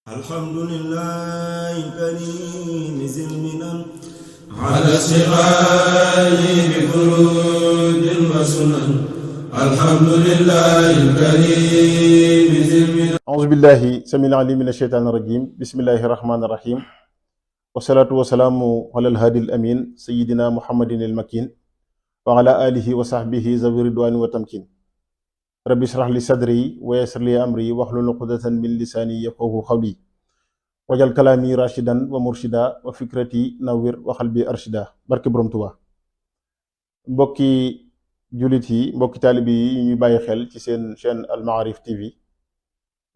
الحمد لله الكريم ذي المنن على استغال بفروض وسنن. الحمد لله الكريم ذي المنن. أعوذ بالله سميع العليم من الشيطان الرجيم. بسم الله الرحمن الرحيم. والصلاة والسلام على الهادي الأمين سيدنا محمد المكين وعلى آله وصحبه ذوي الرضوان والتمكين. ربي اشرح لي صدري ويسر لي أمري واحلل عقدة من لساني يفقهوا قولي wajal kalaami rashidan wa murshida wa fikrati nawwir wa qalbi arshida. barke borom Tuubaa. mbokki jullit yi, mbokki taalibi yi ñuy bàyyi xel ci seen chaîne Al Maarif TV,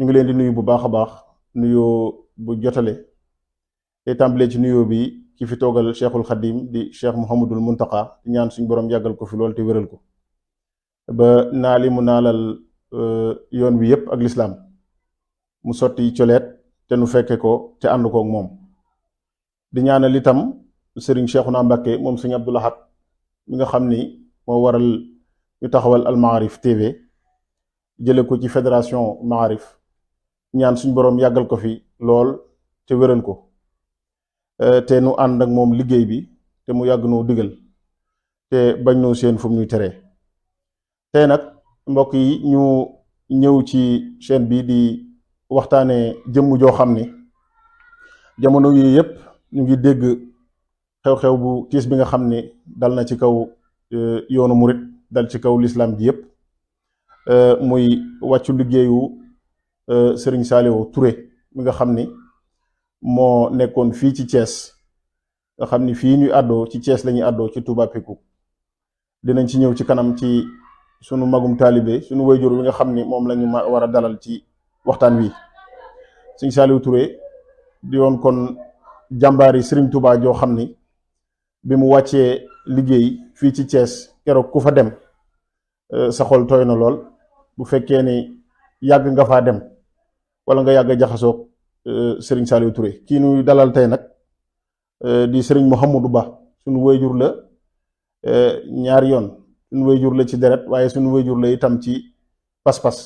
ñu ngi leen di nuyu bu baax a baax, nuyoo bu jotale te tàmbalee ci nuyoo bi ki fi toogal Cheikhul Khadim di Cheikh Mouhamadul Muntaqa, di ñaan suñu borom yàggal ko fi lool te wéral ko ba naali mu naalal yoon wi yépp ak lislaam mu sotti coleet te nu fekke ko te ànd kook moom. di ñaanal itam sëriñ Cheikhouna Mbacké moom sëriñ Abdou Lahad mi nga xam ni moo waral ñu taxawal Al Maarif TV jële ko ci fédération Maarif, ñaan suñ boroom yàggal ko fi lool te wéral ko te nu ànd ak moom liggéey bi te mu yàgg noo digal te bañ noo seen fu mu ñuy teree. tey nag mbokk yi ñu ñëw ci chaîne bi di waxtaanee jëmm joo xam ni jamono yi yëpp ñu ngi dégg xew-xew bu tiis bi nga xam ni dal na ci kaw yoonu murit, dal ci kaw lislaam ji yëpp, muy wàccu liggéeyu Serigne Saliou Touré mi nga xam ni moo nekkoon fii ci Thiès, nga xam ni fii ñuy àddoo ci Thiès la ñuy àddoo ci Touba Peku. dinañ ci ñëw ci kanam ci sunu magum taalibe, sunu wayjur wi nga xam ni moom la ñu war a dalal ci waxtaan wi. Serigne Saliou Touré di woon kon jàmbaari Serigne Touba joo xam ni bi mu wàccee liggéey fii ci Thiès, keroog ku fa dem sa xol tooy na lool. bu fekkee ni yàgg nga faa dem wala nga yàgg a jaxasoog Serigne Saliou Touré. kii nuy dalal tey nag di Serigne Mouhamadou Ba, sunu wayjur la ñaari yoon. sunu wayjur la ci deret, waaye sunu wayjur la itam ci pas-pas,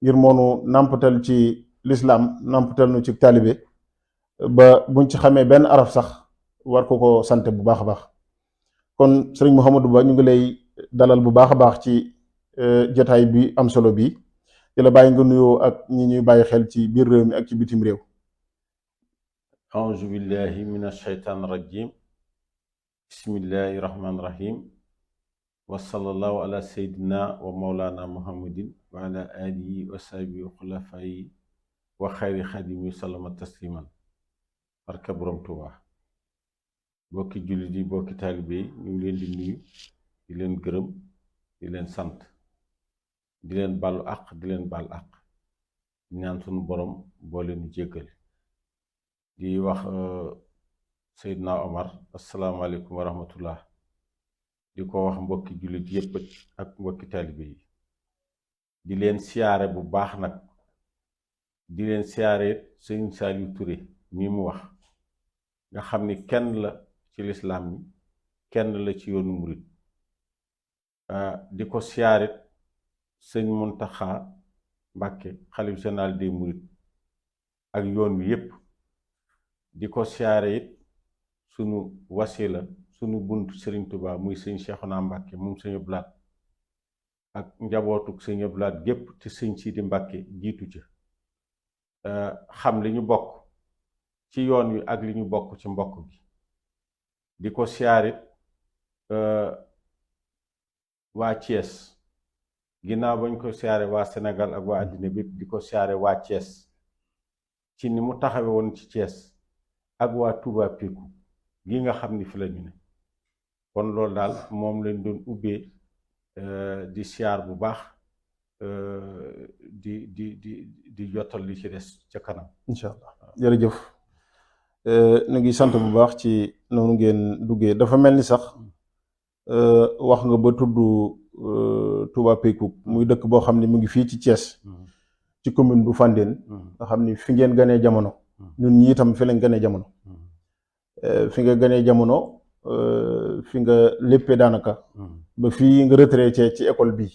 ngir moonu nàmpatal ci lislaam, nàmpatal nu ci taalibe ba buñ ci xamee benn araf sax war ko sant bu baax a baax. kon sëriñ Mouhamadou Ba, ñu ngi lay dalal bu baax a baax ci jotaay bi am solo bi, di la bàyyi nga nuyoo ak ñi ñuy bàyyi xel ci biir réew mi ak ci bitim réew. auzu billahi min ashaytaan rajim. bismillahi rahmaani rahim. wa sallallahu ala sayyidina wa mawlana muhammadin wa ala alihi wa sahbihi wa xulafaayi wa xayri xadimi sallama tasliman. barka borom Tuubaa. bokki jullit yi, bokki taalibe yi, ñu ngi leen di nuyu, di leen gërëm, di leen sant, di leen baalu àq, di leen baal àq, di ñaan sunu borom boo leen jéggal. di wax Seydina Omar asalaamaaleykum wa rahmatullah. di ko wax mbokki jullit yépp ak mbokki taalibe yi. di leen siyaare bu baax nag, di leen siyaare Serigne Saliou Touré mii mu wax, nga xam ni kenn la ci lislaam mi, kenn la ci yoonu murit. di ko siyaare sëñ Muntaxa Mbàkke, xalif général des murit ak yoon wi yépp. di ko siyaare it sunu wasila, sunu bunt Serigne Touba, muy sëñ Cheikhouna Mbàkke moom sëñ Abdou Lahad ak njabootuk sëñ Abdou Lahad gépp te sëñ Sidi Mbàkke jiitu ca. xam li ñu bokk ci yoon wi ak li ñu bokk ci mbokk gi. di ko siyaarit waa Thiès, ginnaaw bañ ko siyaare waa Sénégal ak waa àddina bépp, di ko siyaare waa Thiès ci ni mu taxawe woon ci Thiès ak waa Touba Peku gi nga xam ni fi la ñu ne. kon loolu daal moom lañ doon ubbee, di siyaar bu baax, di jotal li ci des ca kanam incha allah. jërëjëf. ñu ngi sant bu baax ci noonu ngeen duggee. dafa mel ni sax wax nga ba tudd Touba Peku, muy dëkk boo xam ne mu ngi fii ci Thiès, ci commune bu Fandène, nga xam ni fi ngeen ganee jamono. ñun ñi itam fi lañ ganee jamono. fi nga ganee jamono, fi nga léppee daanaka ba fii nga retraité ci école bi,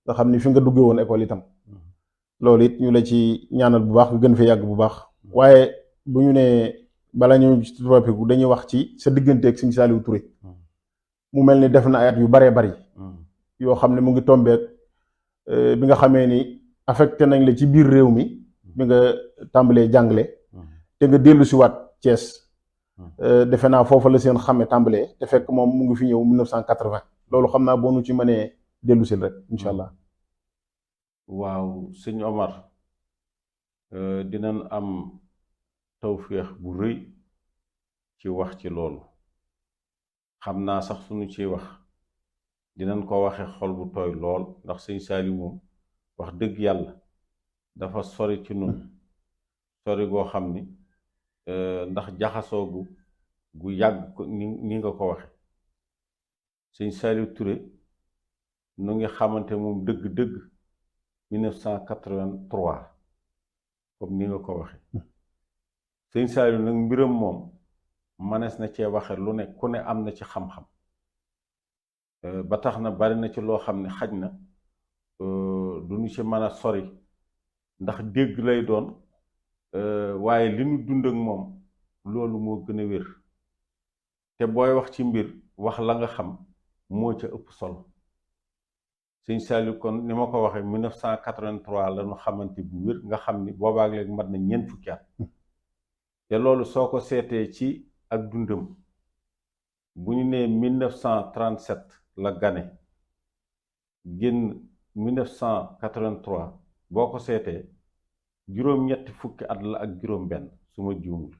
nga xam ni fi nga duggee woon école itam, loolu it ñu la ci ñaanal bu baax nga gën fee yàgg bu baax waaye bu ñu nee bala ñu toppiku dañuy wax ci sa digganteeg Sëñ Saliou Touré mu mel ni def na ay at yu baree bari yoo xam ne mu ngi tombeek bi nga xamee ni affecté nañ la ci biir réew mi bi nga tàmbalee jàngale te nga dellu si waat Thiès defe naa foofa la seen xame tàmbalee te fekk moom mu ngi fi ñëw 1980 loolu xam naa boo nu ci mënee dellu si rek incha allah. waaw sëñ Omar dinañ am tawféex bu rëy ci wax ci loolu xam naa sax suñu ciy wax dinañ ko waxe xol bu tooy lool ndax sëñ Saliou moom wax dëgg yàlla dafa sori ci nun sori goo xam ni ndax jaxasoo gu yàgg ni nga ko waxe sëñ Saliou Touré nu ngi xamante moom dëgg-dëgg 1983 comme ni nga ko waxe sëñ Saliou nag mbiram moom manees na cee waxe lu ne ku ne am na ci xam-xam ba tax na bari na ci loo xam ne xaj na du ñu ci mën a sori ndax dégg lay doon waaye li ñu dund ak moom loolu moo gën a wér te booy wax ci mbir wax la nga xam moo ca ëpp solo sëñ Saliou kon ni ma ko waxee 1983 la ñu xamante bu wér nga xam ni boobaak léegi mat na ñeent fukki at te loolu soo ko seetee ci ak dundam bu ñu nee 1937 la gane génn 1983 boo ko seetee juróom-ñetti fukki at la ak juróom-benn su ma juumul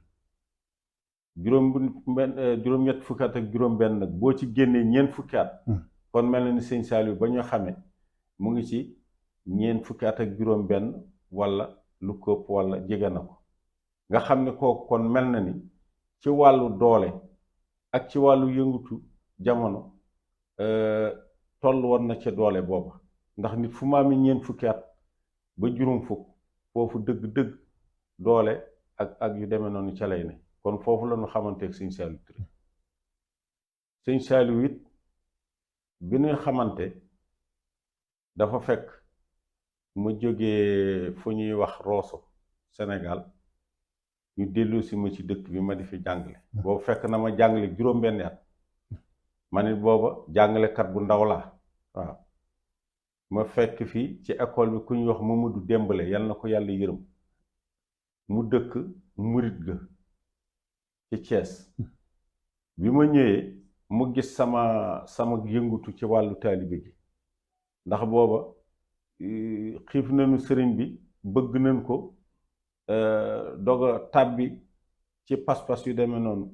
juróom-ñetti fukki at ak juróom-benn nag boo ci génnee ñeent fukki at kon mel na ni sëñ Saliou ba ñu xamee mu ngi ci ñeent fukki at ak juróom-benn wala lu ko ëpp wala jege na ko nga xam ne kooku kon mel na ni ci wàllu doole ak ci wàllu yëngutu jamono toll woon na ca doole booba ndax nit fu ma amee ñeent fukki at ba juróom fukk foofu dëgg-dëgg doole ak yu demee noonu ca lay ne kon foofu la ñu xamanteeg sëñ Saliou Touré sëñ Saliou it bi ñuy xamante dafa fekk ma jógee fu ñuy wax Rosso Sénégal ñu dellu si ma ci dëkk bi ma di fi jàngale boobu fekk na ma jàngale juróom-benni at ma nit booba jàngalekat bu ndaw laa waaw ma fekk fii ci école bi ku ñuy wax Mamadou Dembale yal na ko yàlla yërëm mu dëkk Murit ga ci Thiès bi ma ñëwee mu gis sama yëngutu ci wàllu taalibe gi ndax booba xiif nañu sëriñ bi bëgg nañ ko doga tàbbi ci pas-pas yu demee noonu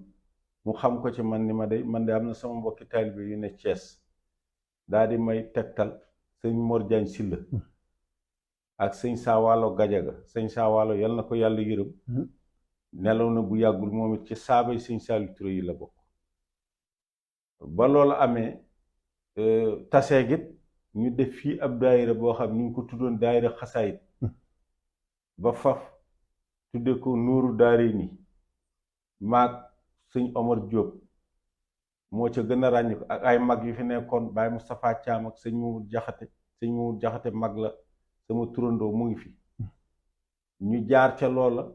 mu xam ko ci man ni man de am na sama mbokki taalibe yu ne Thiès daa di may tegtal sëñ Mor Diagne Sylla ak sëñ Saawaalo Gajaga sëñ Saawaalo yal na ko yàlla yërëm nelaw na bu yàggul moom it ci saabay sëñ Saliou Touré yi la bokk ba loolu amee taseegit ñu def fii ab daayira boo xam ñu ngi ko tuddoon daayira xasaayit ba faf tudde ko nuuru daari ni maag sëñ Omar Diop moo ca gën a ràññ ko ak ay mag yu fi nekkoon Baye Moustapha Thiam ak sëñ Mamadou Jaxate mag la sama turandoo mu ngi fi ñu jaar ca loola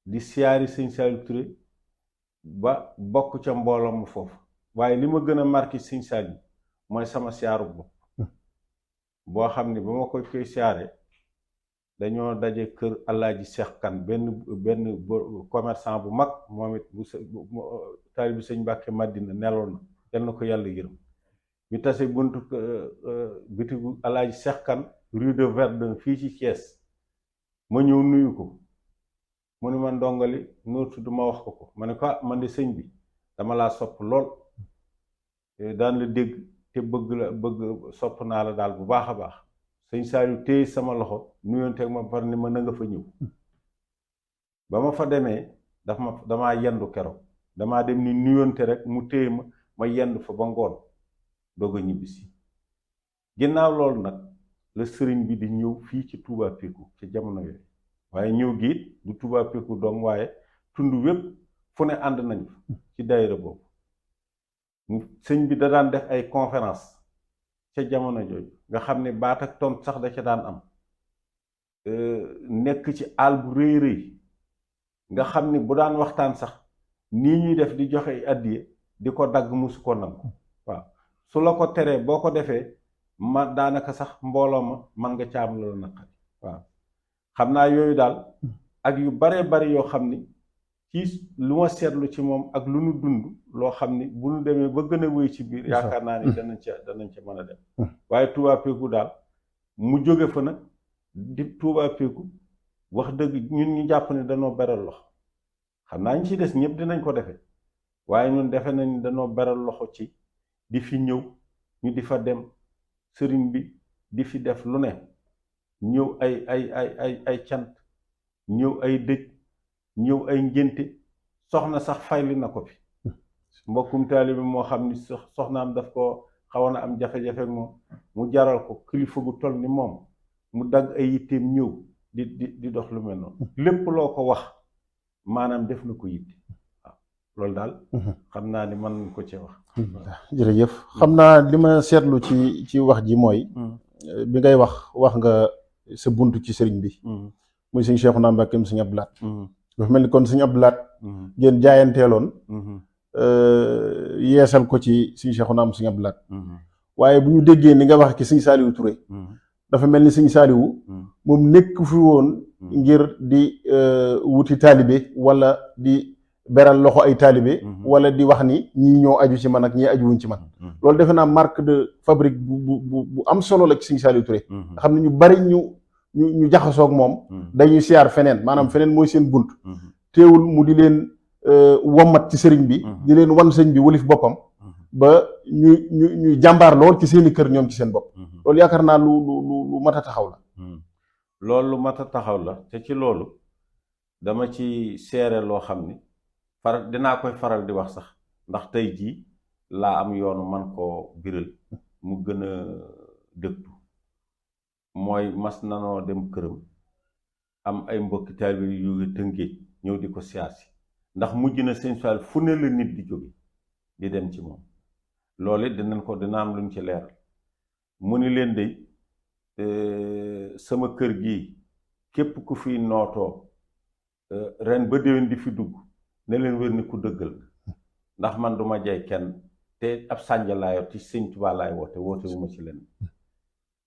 di siyaari sëñ Saliou Touré ba bokk ca mbooloo mu foofu waaye li ma gën a marqué sëñ Saliou mooy sama siyaaru bopp boo xam ne ba ma koy siyaare dañoo daje kër Alaaji Seex Kan benn commerçant bu mag moom it bu taalibe sëñ Mbàkke Madina neloon na yal na ko yàlla yërëm ñu tase buntu bitigu Alaaji Seex Kan rue de Verdun fii ci Thiès ma ñëw nuyu ko mu ni ma ndongali noo tudd ma wax ko ma ne ko man de sëñ bi dama laa sopp lool daan la dégg te bëgg sopp naa la daal bu baax a baax sëñ Saliou téye sama loxo nuyonteeg ma par ni ma na nga fa ñëw ba ma fa demee damaa yendu keroog damaa dem ni nuyonte rek mu téye ma yendu fa ba ngoon doog a ñibbisi ginnaaw loolu nag la sëriñ bi di ñëw fii ci Touba Pékou ci jamono yooyu waaye ñëw gi it du Touba Pékou doom waaye tund wépp fu ne ànd nañ ci daayira boobu sëñ bi da daan def ay conférence ca jamono jooju nga xam ne baat ak tont sax da ca daan am nekk ci àll bu rëy rëy nga xam ni bu daan waxtaan sax nii ñuy def di joxe addiye di ko dagg musu ko nangu waaw su la ko teree boo ko defee ma daanaka sax mbooloo ma man nga caam loolu naqari waaw xam naa yooyu daal ak yu baree bari yoo xam ni ci lu ma seetlu ci moom ak lu nu dund loo xam ni bu nu demee ba gën a wéy ci biir yaakaar naa ni danañ ca mën a dem waaye Touba Pékou daal mu jóge fa nag di Touba Pékou wax dëgg ñun ñu jàpp ne danoo beral loxo xam naa ñu ci des ñëpp dinañ ko defe waaye ñun defe nañ danoo beral loxo ci di fi ñëw ñu di fa dem sëriñ bi di fi def lu ne ñëw ay cant ñëw ay dëj ñëw ay ngénte soxna sax fayli na ko fi mbokkum taalibe moo xam ni soxnaam daf ko xawoon a am jafe-jafe ak moom mu jaral ko kilifa gu toll ni moom mu dagg ay yitteem ñëw di dox lu mel noonu lépp loo ko wax maanaam def na ko yitte waaw loolu daal xam naa ni mën ko ci wax jërëjëf xam naa li ma seetlu ci wax ji mooy bi ngay wax nga sa buntu ci sëriñ bi muy sëñ Cheikhouna Mbacké sëñ Abdou Lahad dafa mel ni kon sëñ Abdou Lahad ngeen jaayanteeloon yeesal ko ci sëñ Cheikhouna sëñ Abdou Lahad waaye bu ñu déggee ni nga wax ki sëñ Saliou Touré dafa mel ni sëñ Saliou moom nekk fi woon ngir di wuti taalibe wala di beral loxo ay taalibe wala di wax ni ñii ñoo aju ci man ak ñii ajuwuñ ci man loolu defe naa marque de fabrique bu am solo la ci sëñ Saliou Touré nga xam ne ñu bari ñu jaxasoog moom dañuy siyaar feneen maanaam feneen mooy seen bunt teewul mu di leen wommat ci sëriñ bi di leen wan sëñ bi wëlif boppam ba ñuy jàmbaar lool ci seeni kër ñoom ci seen bopp loolu yaakaar naa lu mat a taxaw la loolu lu mat a taxaw la te ci loolu dama ci seere loo xam ni dinaa koy faral di wax sax ndax tey jii laa am yoonu man koo biral mu gën a dëgtu mooy mas nanoo dem këram am ay mbokki taalibe yu Tëngéej ñëw di ko siyaar si ndax mujj na sëñ Fall fu ne la nit di jóge di dem ci moom loolu it dina am luñ ci leeral mu ni leen de sama kër gi képp ku fi nootoo ren ba déwén di fi dugg ne leen wér ni ku dëggal ndax man duma jay kenn te ab sànja laa yor ci sëñ Tuubaa laay woote wu ma ci leen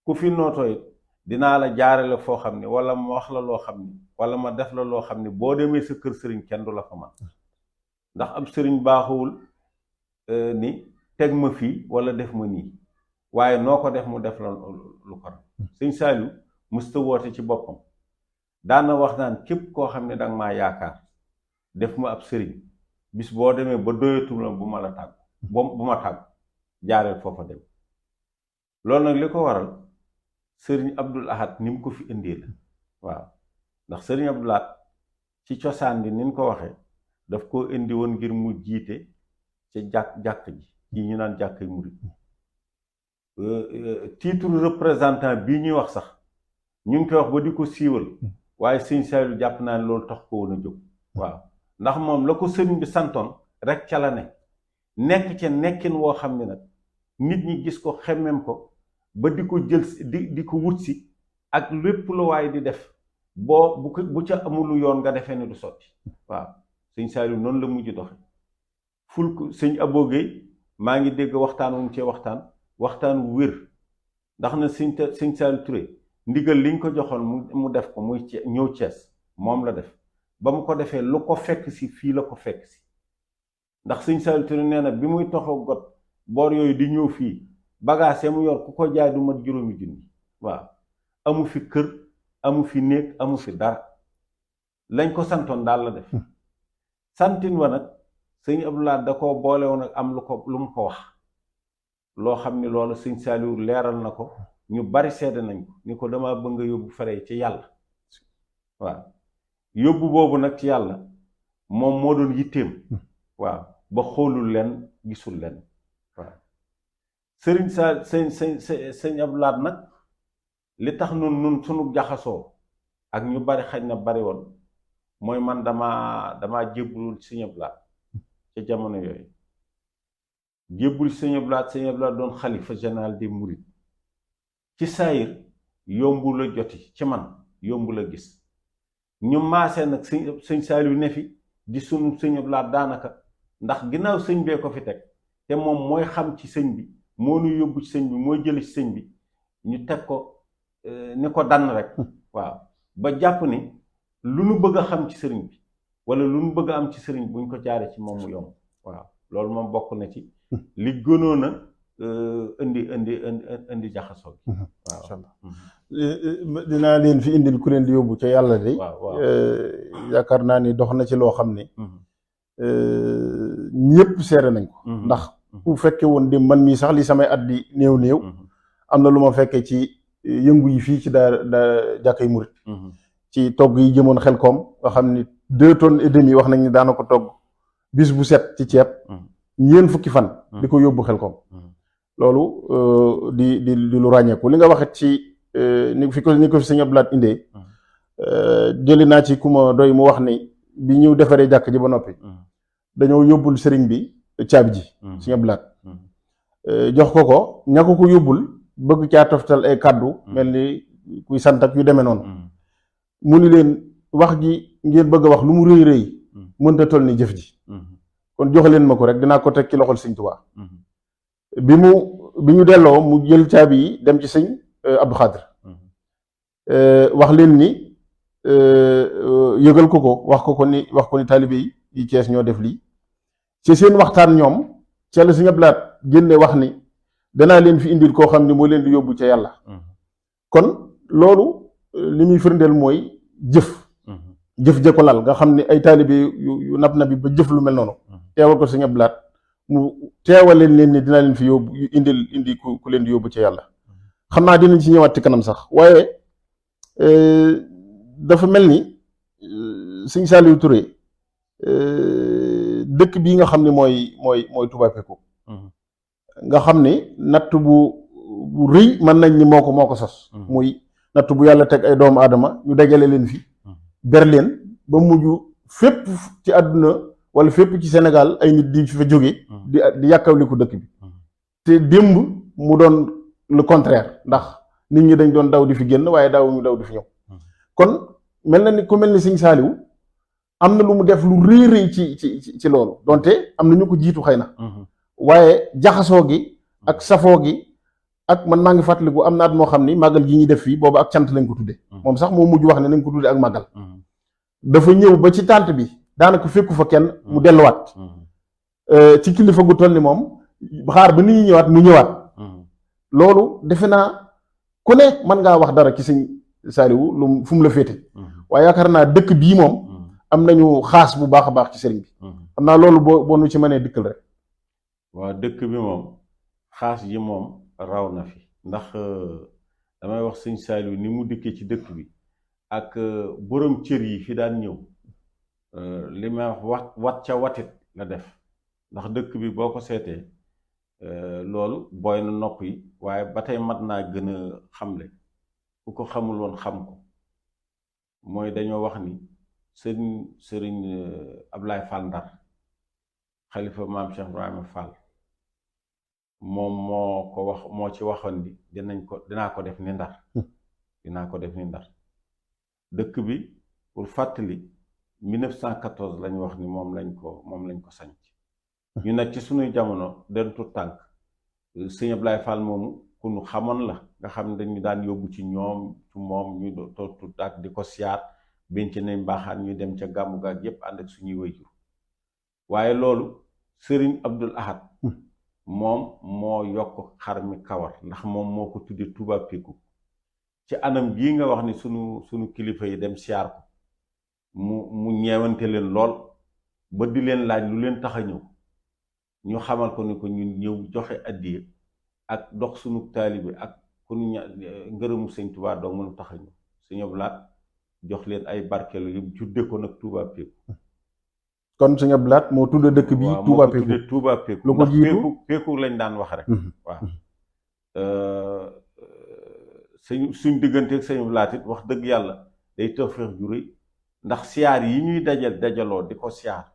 ku fi nootoo it dinaa la jaarale foo xam ne wala ma wax la loo xam ni wala ma def la loo xam ne boo demee sa kër sëriñ kenn du la fa man ndax ab sëriñ baaxuwul ni teg ma fii wala def ma nii waaye noo ko def mu def la lu ko sëñ Saliou musta woote ci boppam daana wax naan képp koo xam ne danga maa yaakaar def ma ab sëriñ bis boo demee ba doyatul la bu ma la tàgg bu ma tàgg jaareel foofa dem loolu nag li ko waral sëriñ Abdul Ahad ni mu ko fi indee la waaw ndax sëriñ Abdul Ahad ci cosaan bi ni ñu ko waxee daf koo indi woon ngir mu jiite ca jàkk ji yi ñu naan jàkk yi murit titre représentant bii ñuy wax sax ñu ngi koy wax ba di ko siiwal waaye sëñ Saliou jàpp naa ne loolu tax ko woon a jóg waaw ndax moom la ko sëriñ bi santoon rek ca la ne nekk ca nekkin woo xam ne nag nit ñi gis ko xemmem ko ba di ko jël di ko wut si ak lépp lu waay di def bu ca amulu yoon nga defee ne du sotti waaw sëñ Saliou noonu la mujj doxe ful ko sëñ Abo Gueye maa ngi dégg waxtaan wu ci waxtaan wu wér ndax na sëñ Saliou Touré ndigal liñ ko joxoon mu def ko muy ñëw Cees moom la def ba mu ko defee lu ko fekk si fii la ko fekk si ndax sëñ Saliou Touré nee na bi muy toxoo got boor yooyu di ñëw fii bagage mu yor ku ko jaay du mat juróomi junni waaw amu fi kër amu fi néeg amu fi dara lañ ko santoon daal la def santin wa nag sëñ Abdoulaye da koo boole woon ak am lu mu ko wax loo xam ni loolu sëñ Saliou leeral na ko ñu bari seede nañ ko ni ko dama bëgg nga yóbbu fere ci yàlla waaw yóbbu boobu nag ci yàlla moom moo doon yitteem waaw ba xoolul leen gisul leen waaw sëriñ sëñ Abdoulaye nag li tax nun sunu jaxasoo ak ñu bari xaj na bari woon mooy man damaa jébbulul sëñ Abdoulaye ca jamono yooyu jébbul sëñ Abdoulaye doon xalifa général des mourides ci saayir yombu la joti ci man yomb la gis ñu maasee nag sëñ Saaliw ne fi di sunu sëñ Abdu Lahat daanaka ndax ginnaaw sëñ bee ko fi teg te moom mooy xam ci sëñ bi moo nu yóbbu ci sëñ bi mooy jële ci sëñ bi ñu teg ko ni ko dann rek waaw ba jàpp ni lu nu bëgg a xam ci sëriñ bi wala lu nu bëgg a am ci sëriñ bi buñ ko jaaree ci moom mu yomb waaw loolu moom bokk na ci li gënoon a indi jaxasoo bi waaw incha allah dinaa leen fi indil ku leen di yóbbu ca yàlla de yaakaar naa ni dox na ci loo xam ne ñëpp seere nañ ko ndax ku fekke woon di man mii sax li samay at di néew am na lu ma fekkee ci yëngu yi fii ci daa jàkkay murit ci togg yi jëmoon Xelkom nga xam ni 2 tonnes et demi wax nañ ni daana ko togg bis bu set ci ceeb ñeent fukki fan di ko yóbbu Xelkom loolu di lu ràññeeku li nga waxet ci ni ko fi sëñ Abdu Lahat indee jëli naa ci ku ma doy mu wax ni bi ñu defaree jàkk ji ba noppi dañoo yóbbul sëriñ bi caabi ji sëñ Abdu Lahat jox ko ña ko yóbbul bëgg caa toftal ay kàddu mel ni kuy sant ak yu demee noonu mu ni leen wax ji ngeen bëgg a wax lu mu rëy rëy mënta toll ni jëf ji kon jox leen ma ko rek dinaa ko teg ci loxol sëñ Tuubaa bi ñu delloo mu jël caabi yi dem ci sëñ Abdou Khadr wax leen ni yëgal ko wax ko ni taalibe yi Cees ñoo def lii ci seen waxtaan ñoom ca la sëñ Abdou Lahat génne wax ni danaa leen fi indil koo xam ni moo leen di yóbbu ca yàlla kon loolu li muy firndeel mooy jëf ja ko lal nga xam ni ay taalibe yu nab nabi ba jëf lu mel noonu teewal ko sëñ Abdou Lahat mu teewal leen ni dinaa leen fi yóbbu indi ku leen di yóbbu ca yàlla xam naa dinañ ci ñëwaat ci kanam sax waaye dafa mel ni sëñ Saliou Touré dëkk bii nga xam ne mooy Touba Peku nga xam ni natt bu rëy mën nañ ni moo ko sos muy natt bu yàlla teg ay doomu aadama ñu dajale leen fi ber leen ba mujj fépp ci àdduna wala fépp ci Sénégal ay nit di fi fa jóge di yàkkawliku dëkk bi te démb mu doon le contraire ndax nit ñi dañ doon daw di fi génn waaye daawuñu daw di fi ñëw kon mel na ni ku mel ni sëñ Saaliw am na lu mu def lu rëy ci loolu donte am na ñu ko jiitu xëy na waaye jaxasoo gi ak safoo gi ak man maa ngi fàttaliku am na at moo xam ni màggal gi ñuy def fii boobu ak cant lañ ko tudde moom sax moo mujj wax ne nañ ko tudde ak màggal dafa ñëw ba ci tànt bi daanaka fekku fa kenn mu delluwaat ci kilifa gu toll ni moom xaar ba nit ñi ñëwaat mu ñëwaat loolu defe naa ku ne mën ngaa wax dara ci sëñ Saaliw lu fu mu la féete waaye yaakaar naa dëkk bii moom am nañu xaas bu baax a baax ci sëriñ bi xam naa loolu boo nu ci mënee dikkal rek waaw dëkk bi moom xaas ji moom raw na fi ndax damay wax sëñ Saaliw ni mu dikkee ci dëkk bi ak borom cër yi fi daan ñëw li ma wat ca watit la def ndax dëkk bi boo ko seetee loolu booy na nopp yi waaye ba tey mat naa gën a xamle ku ko xamul woon xam ko mooy dañoo wax ni sëriñ Ablaye Fall Ndar xalifa maam Cheikh Ibrahima Fall moom moo ci waxoon ni dinaa ko def ni Ndar dinaa ko def ni Ndar dëkk bi pour fàttali 1914 lañ wax ni moom lañ ko sanc ñu nag ci sunuy jamono den tut tànk sëñ Ablaye Fall moomu ku nu xamoon la nga xam ne dañu daan yóbbu ci moom ñu tut tànk di ko siyaat benc nañ mbaaxaan ñu dem ca gàmmu gaag yépp ànd ak suñuy wayjur waaye loolu sëriñ Abdul Ahad moom moo yokk xar mi kawar ndax moom moo ko tudde Touba Peku ci anam gii nga wax ni sunu kilifa yi dem siyaar ko mu ñeewante leen lool ba di leen laaj lu leen tax a ñëw ñu xamal ko ni ko ñun ñëw joxe addiya ak dox sunu taalibe ak ku ñu ngërëmu sëñ Touba doo mënu tax a ñëw sëñ Abdou Lahat jox leen ay barkeelu yu tudde ko nag Touba Peku kon sëñ Abdou Lahat moo tudde dëkk bi Touba Peku Touba Peku lu ko jiitu Peku lañ daan wax rek waaw suñ digganteeg sëñ Abdou Lahat it wax dëgg yàlla day tawfeex ju rëy ndax siyaar yi ñuy dajaloo di ko siyaar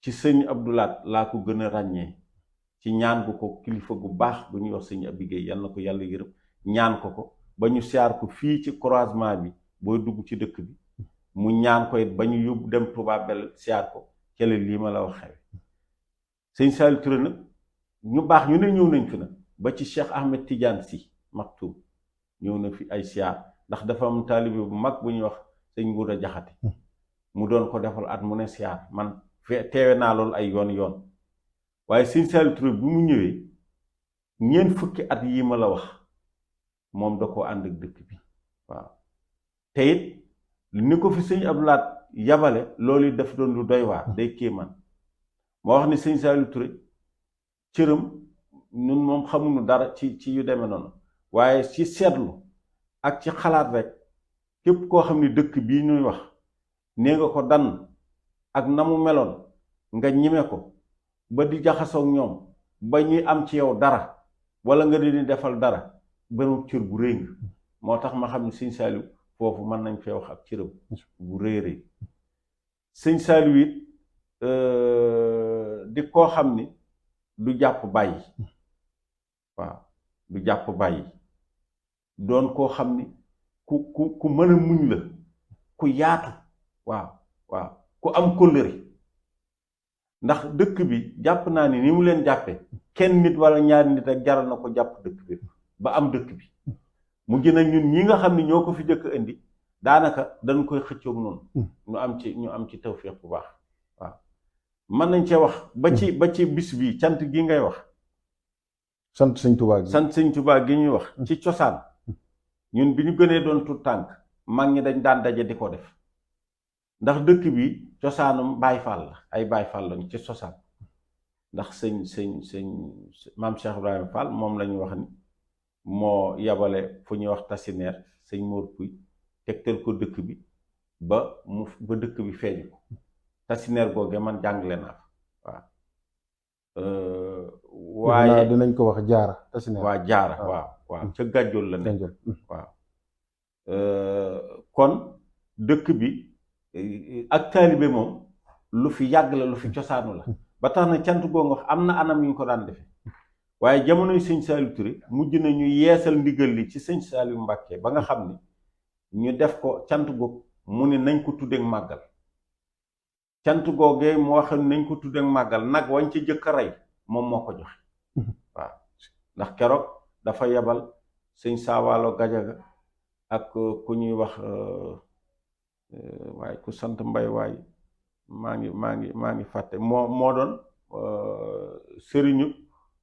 ci sëñ Abdou Lahat laa ko gën a ràññee ci ñaan gu ko kilifa gu baax bu ñuy wax sëñ Abigay yal na ko yàlla yërëm ñaan ko ba ñu siyaar ko fii ci croisement bi booy dugg ci dëkk bi mu ñaan ko it ba ñu yóbbu dem Touba Belel siyaar ko cële lii ma la wax xewe sëñ Saliou Touré nag ñu baax ñu ne ñëw nañ fi nag ba ci Cheikh Ahmed Tidiane Sy Maktoum ñëw na fi ay siyaar ndax dafa am taalibe bu mag bu ñuy wax sëñ Nguuda Jaxate mu doon ko defal at mu ne siyaar man teewe naa loolu ay yoon waaye sëñ Saliou Touré bi mu ñëwee ñeent fukki at yii ma la wax moom da koo ànd ak dëkk bi waaw te it ni ko fi sëñ Abdou Lahad yabale loolu daf doon lu doy waar day kéemaan moo wax ni sëñ Saliou Touré cëram ñun moom xamuñu dara ci yu demee noonu waaye ci seetlu ak ci xalaat rek képp koo xam ni dëkk bii ñuy wax nee nga ko dann ak na mu meloon nga ñime ko ba di jaxasoo ak ñoom ba ñuy am ci yow dara wala nga di defal dara benn cër bu rëy nga moo tax ma xam ne sëñ Saliou foofu mën nañ fee wax ak cëram bu rëy sëñ Saliou it di koo xam ni du jàpp bàyyi waaw du jàpp bàyyi doon koo xam ni ku mën a muñ la ku yaatu waaw ku am kóllëre ndax dëkk bi jàpp naa ni mu leen jàppe kenn nit wala ñaari nit ak jaral na ko jàpp dëkk bi ba am dëkk bi mu gën a ñun ñi nga xam ni ñoo ko fi jëkk indi daanaka dañ koy xëccoog noonu ñu am ci tawfeex bu baax waaw mën nañ cee wax ba ci bis bi cant gi ngay wax sant sëñ Tuubaa gi ñuy wax ci cosaan ñun bi ñu gënee doon tout tànk mag ñi dañ daan daje di ko def ndax dëkk bi cosaanum Baay Faal la ay Baay Faal lañ ci cosaan ndax sëñ maam Cheikh Ibrahima Fall moom la ñu wax ni moo yabale fu ñuy wax Tasineer sëñ Mor Puy tegtal ko dëkk bi ba dëkk bi feeñu ko Tasineer googee man jàngale naa fa waaw waaye dinañ ko wax jaara Tasineer waa jaara waaw ca gàjjool la nekk waaw kon dëkk bi ak taalibe moom lu fi yàgg la lu fi cosaanu la ba tax na cant goo nga wax am na anam yu ñu ko daan defe waaye jamonoy sëñ Saliou Touré mujj na ñu yeesal ndigal li ci sëñ Saliou Mbàkke ba nga xam ni ñu def ko cant goog mu ne nañ ko tuddeek màggal cant googee mu wax nañ ko tuddeek màggal nag wañ ci jëkk a rey moom moo ko joxe waaw ndax keroog dafa yebal sëñ Saawaalo Gajaga ak ku ñuy wax waaye ku sant Mbay waaye maa ngi fàtte moo doon sëriñu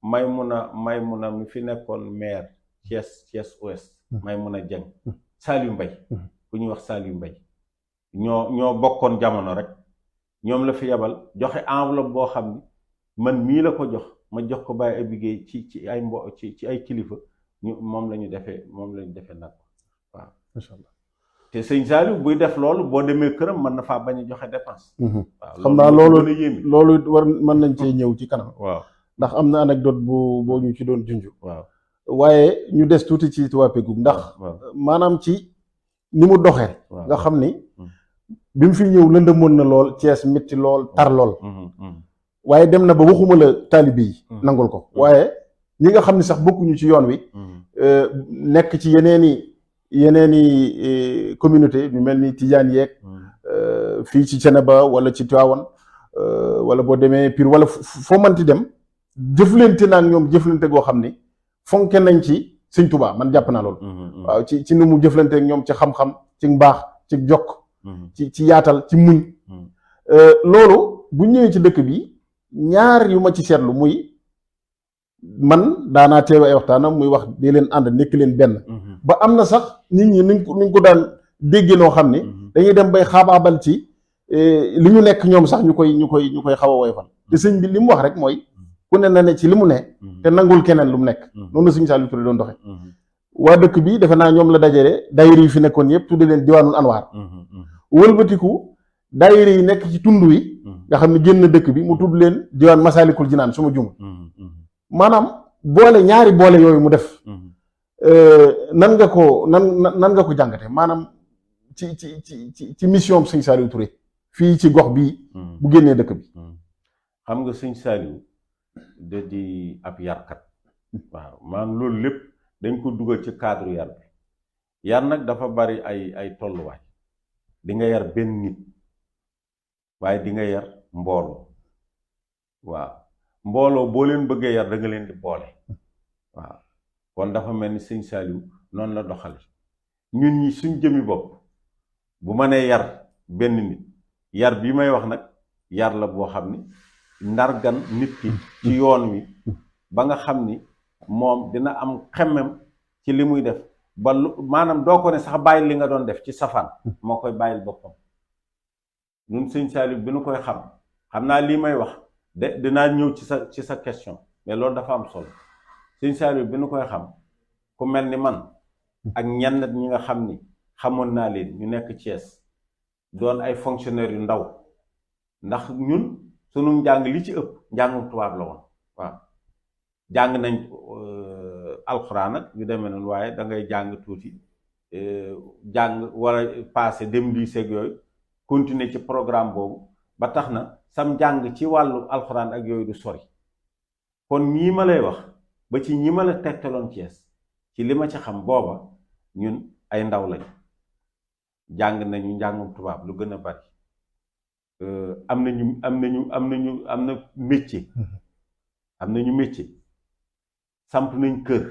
Maymuna mi fi nekkoon maire Thiès Ouest Maymuna Jeng Saliou Mbay ku ñuy wax Saliou Mbay ñoo bokkoon jamono rek ñoom la fi yebal joxe enveloppe boo xam ni man mii la ko jox ma jox ko Baye Abigéey ci ay kilifa moom la ñu defee nag waaw masha Allah te sëñ Saliou buy def loolu boo demee këram mën na faa bañ a joxe dépense waaw xam naa loolu war mën nañ cee ñëw ci kanam waaw ndax am na anecdote boo ñu ci doon junj waaw waaye ñu des tuuti ci Touba Pégou ndax maanaam ci ni mu doxee nga xam ni bi mu fi ñëw lëndëmoon na lool Thiès métti lool tar lool waaye dem na ba waxuma la taalibe yi nangul ko waaye ñi nga xam ni sax bokkuñu ci yoon wi nekk ci yeneeni communauté ñu mel ni Tijaan yeeg fii ci Ceneba wala ci Tiwaawan wala boo demee Pire wala foo manti dem jëflante naa ak ñoom jëflante goo xam ni fonke nañ ci sëñ Tuubaa man jàpp naa loolu waaw ci nu mu jëflante ak ñoom ci xam-xam ci mbaax ci jokk ci yaatal ci muñ loolu bu ñëwee ci dëkk bi ñaar yu ma ci seetlu muy man daanaa teewe ay waxtaanam muy wax di leen ànd nekk leen benn ba am na sax nit ñi nuñ ko daan déggee noo xam ni dañuy dem bay xaabaabal ci li ñu nekk ñoom sax ñu koy xaw a woyofal te sëñ bi li mu wax rek mooy ku ne na ne ci li mu ne te nangul keneen lu mu nekk noonu la sëñ Saliou Touré doon doxe waa dëkk bi defe naa ñoom la dajale daayira yi fi nekkoon yëpp tudde leen diwaanul anwaar wëlbatiku daayira yi nekk ci tund wi nga xam ne génn dëkk bi mu tudd leen diwaan Masaalikul Jinaan suma jum maanaam ñaari boole yooyu mu def nan nga ko jàngate maanaam ci mission bi sëñ Saliou Touré fii ci gox bii bu génnee dëkk bi xam nga sëñ Saliou da di ab yarkat waaw maanaam loolu lépp dañ ko dugal ci cadre yar bi yar nag dafa bari ay tolluwaay. di nga yar benn nit waaye di nga yar mbooloo. waaw mbooloo boo leen bëggee yar da nga leen di boole. waaw kon dafa mel ni sëñ Saliou noonu la doxale ñun ñi suñ jëmi bopp bu ma nee yar benn nit yar bi may wax nag yar la boo xam ni ndargan nit ki ci yoon wi ba nga xam ni moom dina am xemmem ci li muy def ba maanaam doo ko ne sax bàyyi li nga doon def ci safaan moo koy bàyyil boppam. ñun sëñ Saliou bi nu koy xam naa lii may wax dinaa ñëw ci sa question mais loolu dafa am solo. sëñ Saliou bi nu koy xam ku mel ni man ak ñenn ñi nga xam ni xamoon naa leen ñu nekk Thiès doon ay fonctionnaires yu ndaw ndax ñun sunu njàng li ci ëpp njàngum tubaab la woon. waaw jàng nañ alxuraan ak yu demee noonu waaye da ngay jàng tuuti jàng war a passé dem lycée ak yooyu continuer ci programme boobu ba tax na sam njàng ci wàllu alxuraan ak yooyu du sori. kon ñii ma lay wax ba ci ñi ma la tegtaloon Thiès ci li ma ci xam booba ñun ay ndaw lañ jàng nañu njàngum tubaab lu gën a bari am na métier. am nañu métier samp nañ kër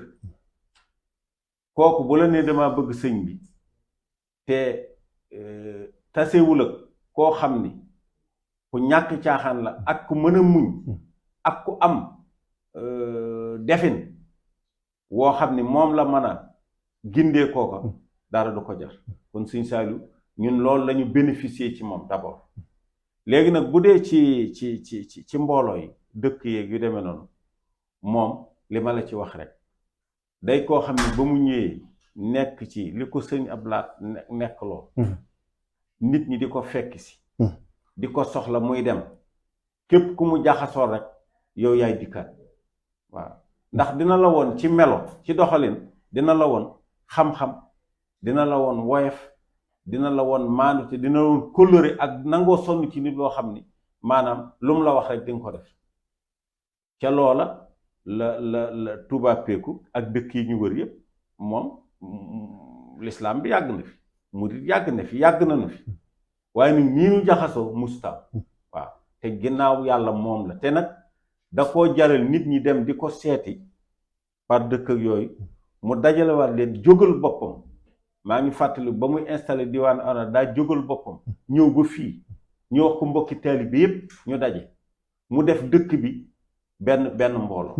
kooku bu la nee dama bëgg sëñ bi te tasewul ak koo xam ni ku ñàkk caaxaan la ak ku mën a muñ ak ku am defin woo xam ni moom la mën a gindee kooka dara du ko jar. kon sëñ Saliou ñun loolu lañu bénéficier ci moom d'abord. léegi nag bu dee ci mbooloo yi dëkk yeeg yu demee noonu moom li ma la ci wax rek day koo xam ne ba mu ñëwee nekk ci li ko sëñ Ablaat nekkloo nit ñi di ko fekk si di ko soxla muy dem képp ku mu jaxasoo rek yow yaay dikkaat. waaw ndax dina la woon ci melo ci doxalin dina la woon xam-xam dina la woon woyof dina la woon maandute dina la woon kóllëre ak nangoo sonn ci nit loo xam ni maanaam lu mu la wax rek di nga ko def. ca loola la Touba Pékou ak dëkk yi ñu wër yépp moom l'islam bi yàgg na fi murid yàgg na fi yàgg na fi waaye nag ñii ñu jaxasoo mustaam. waaw te ginnaaw yàlla moom la te nag da koo jaral nit ñi dem di ko seeti par dëkk ak yooyu mu dajalewaat leen jógal boppam. maa ngi fàttali ba muy installé diwaan ana daa jógal boppam ñëw ba fii ñu wax ko mbokki taalibe bi yépp ñu daje mu def dëkk bi benn mbooloo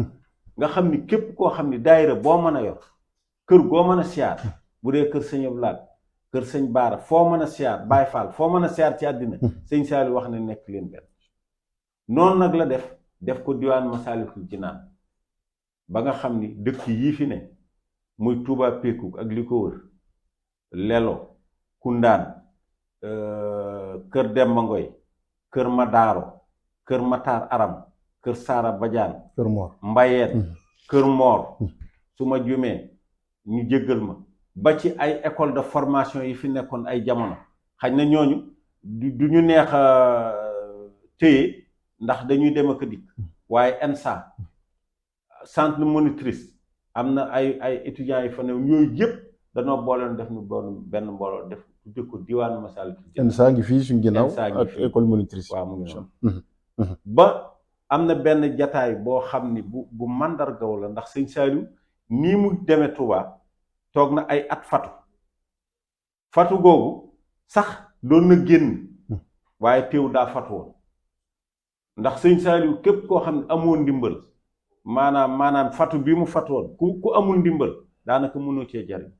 nga xam ni képp koo xam ni daayira boo mën a yor kër goo mën a siyaar bu dee kër sëñ Ablaat kër sëñ Baara foo mën a siyaar Baay Faal foo mën a siyaar ci àddina sëñ Saliou wax ne nekk leen benn. noonu nag la def ko diwaan Masaalikul Jinaan ba nga xam ni dëkk yii fi ne muy Touba Pékou ak li ko wër Lelo Kundaan kër Demba Ngoy kër Madaaro kër Matar Aram kër Saara Badiane kër Mor Mbayeen kër Mor su ma jumee ñu jéggal ma ba ci ay école de formation yi fi nekkoon ay jamono xañ na ñooñu du ñu neex a téye ndax dañuy dem ak dikk waaye ENSA centre monitrice am na ay étudiants yi fa ne ñooyu yëpp danoo booleen def nu benn mbooloo def tudde ko diwaanu Masaalikul Jinaan. ENSA ngi fii suñu ginnaaw ak école monitrice. waaw mu ngi noonu ba am na benn jataay boo xam ni bu màndargaw la ndax sëñ Saliou nii mu demee Touba toog na ay at fatu googu sax doon na génn waaye teew daa fatu woon ndax sëñ Saliou képp koo xam ne amoo ndimbal maanaam fatu bi mu fatu woon ku amul ndimbal daanaka mënoo cee jariñ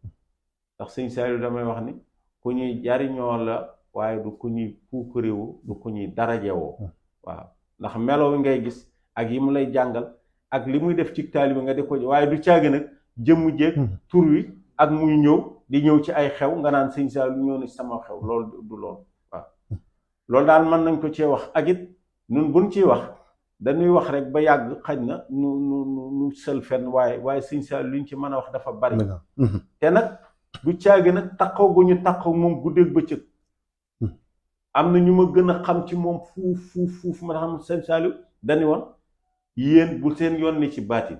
ndax sëñ Saliou damay wax ni ku ñuy jariñoo la waaye du ku ñuy puukarewu du ku ñuy darajewoo. waaw ndax melo wi ngay gis ak yi mu lay jàngal ak li muy def ci taalibe nga di ko waaye du caagi nag jëmm jéeg tur wi ak muy ñëw ci ay xew nga naan sëñ Saliou ñëw na ci sama xew loolu du loolu. waaw loolu daal mën nañ ko cee wax ak it nun buñ ciy wax dañuy wax rek ba yàgg xaj na nu sël fenn waaye sëñ Saliou li ñu ci mën a wax dafa bari te nag du caagi nag taxaw gu ñu taxaw moom guddeeg bëccëg am na ñu ma gën a xam ci moom fuuf ma xam sëñ Saliou dañu woon yéen bu seen yoon ne ci baatin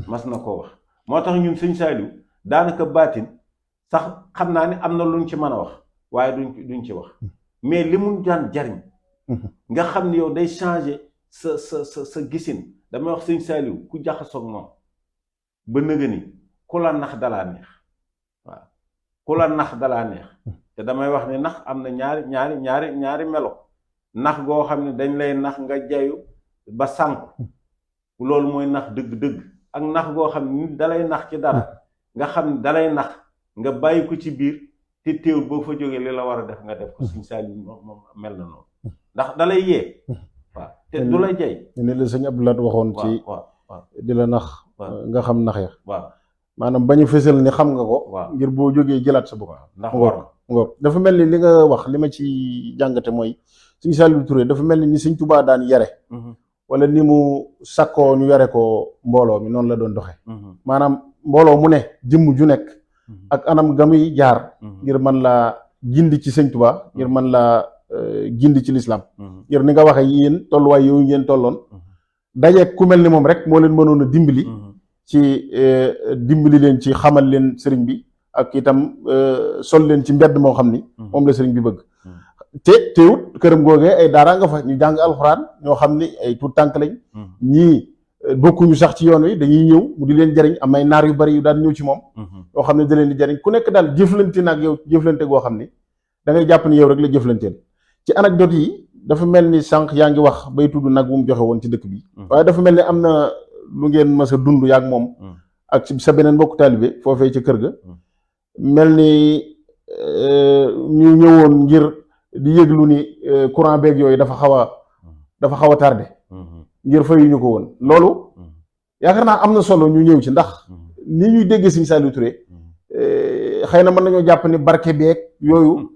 mas na koo wax moo tax ñun sëñ Saliou daanaka baatin sax xam naa ne am na luñ ci mën a wax waaye duñ ci wax mais li mu daan jariñ nga xam ne yow day changer sa gisin damay wax sëñ Saliou ku jaxasoog moom ba nëga ni ku la nax dalaa neex waaw ku la nax dalaa neex te damay wax ne nax am na ñaari melo nax goo xam ne dañ lay nax nga jayu ba sànku loolu mooy nax dëgg-dëgg ak nax goo xam ne nit dalay nax ci dara nga xam ne dalay nax nga bàyyi ko ci biir te teewul boo fa jógee li la war a def nga def ko sëñ Saliou moom mel na noonu ndax dalay yee waaw te du la jay ne la sëñ Abdou Lahad waxoon ci di la nax nga xam nax ya waaw maanaam bañu fësal ni xam nga ko ngir boo jógee jëlaat sa bopp ndax ngoor dafa mel ni li nga wax li ma ci jàngate mooy sëñ Saliou Touré dafa mel ni sëñ Tuubaa daan yare wala ni mu sakkoo ñu yare ko mbooloo mi noonu la doon doxe maanaam mbooloo mu ne jëmm ju nekk ak anam ga muy jaar ngir mën laa gindi ci sëñ Tuubaa ngir mën laa gindi ci lislaam ngir ni nga waxe yéen tolluwaay yooyu ngeen tolloon dajeeg ku mel ni moom rek moo leen mënoon a dimbali ci dimbali leen ci xamal leen sëriñ bi ak itam sol leen ci mbedd moo xam ni moom la sëriñ bi bëgg te teewut këram googee ay daaraa nga fa ñu jàng alxuraan ñoo xam ni ay tuut tànk lañ ñii bokkuñu sax ci yoon wi dañuy ñëw mu di leen jariñ am ay naar yu bari yu daan ñëw ci moom yoo xam ne da leen di jariñ ku nekk daal jëflante nag yow jëflante goo xam ni da ngay jàpp ni yow rek la jëflanteel ci anecdote yi dafa mel ni sànq yaa ngi wax bay tudd nag bu mu joxe woon ci dëkk bi waaye dafa mel ni am na lu ngeen mës a dund yaag moom ak sa beneen mbokku taalibe foofee ci kër ga mel ni ñu ñëwoon ngir di yëglu ni courant beeg yooyu dafa xaw a tardé ngir fayuñu ko woon loolu yaakaar naa am na solo ñu ñëw ci ndax ni ñuy déggee Sëñ Saliou Touré xëy na mën nañoo jàpp ni barke beeg yooyu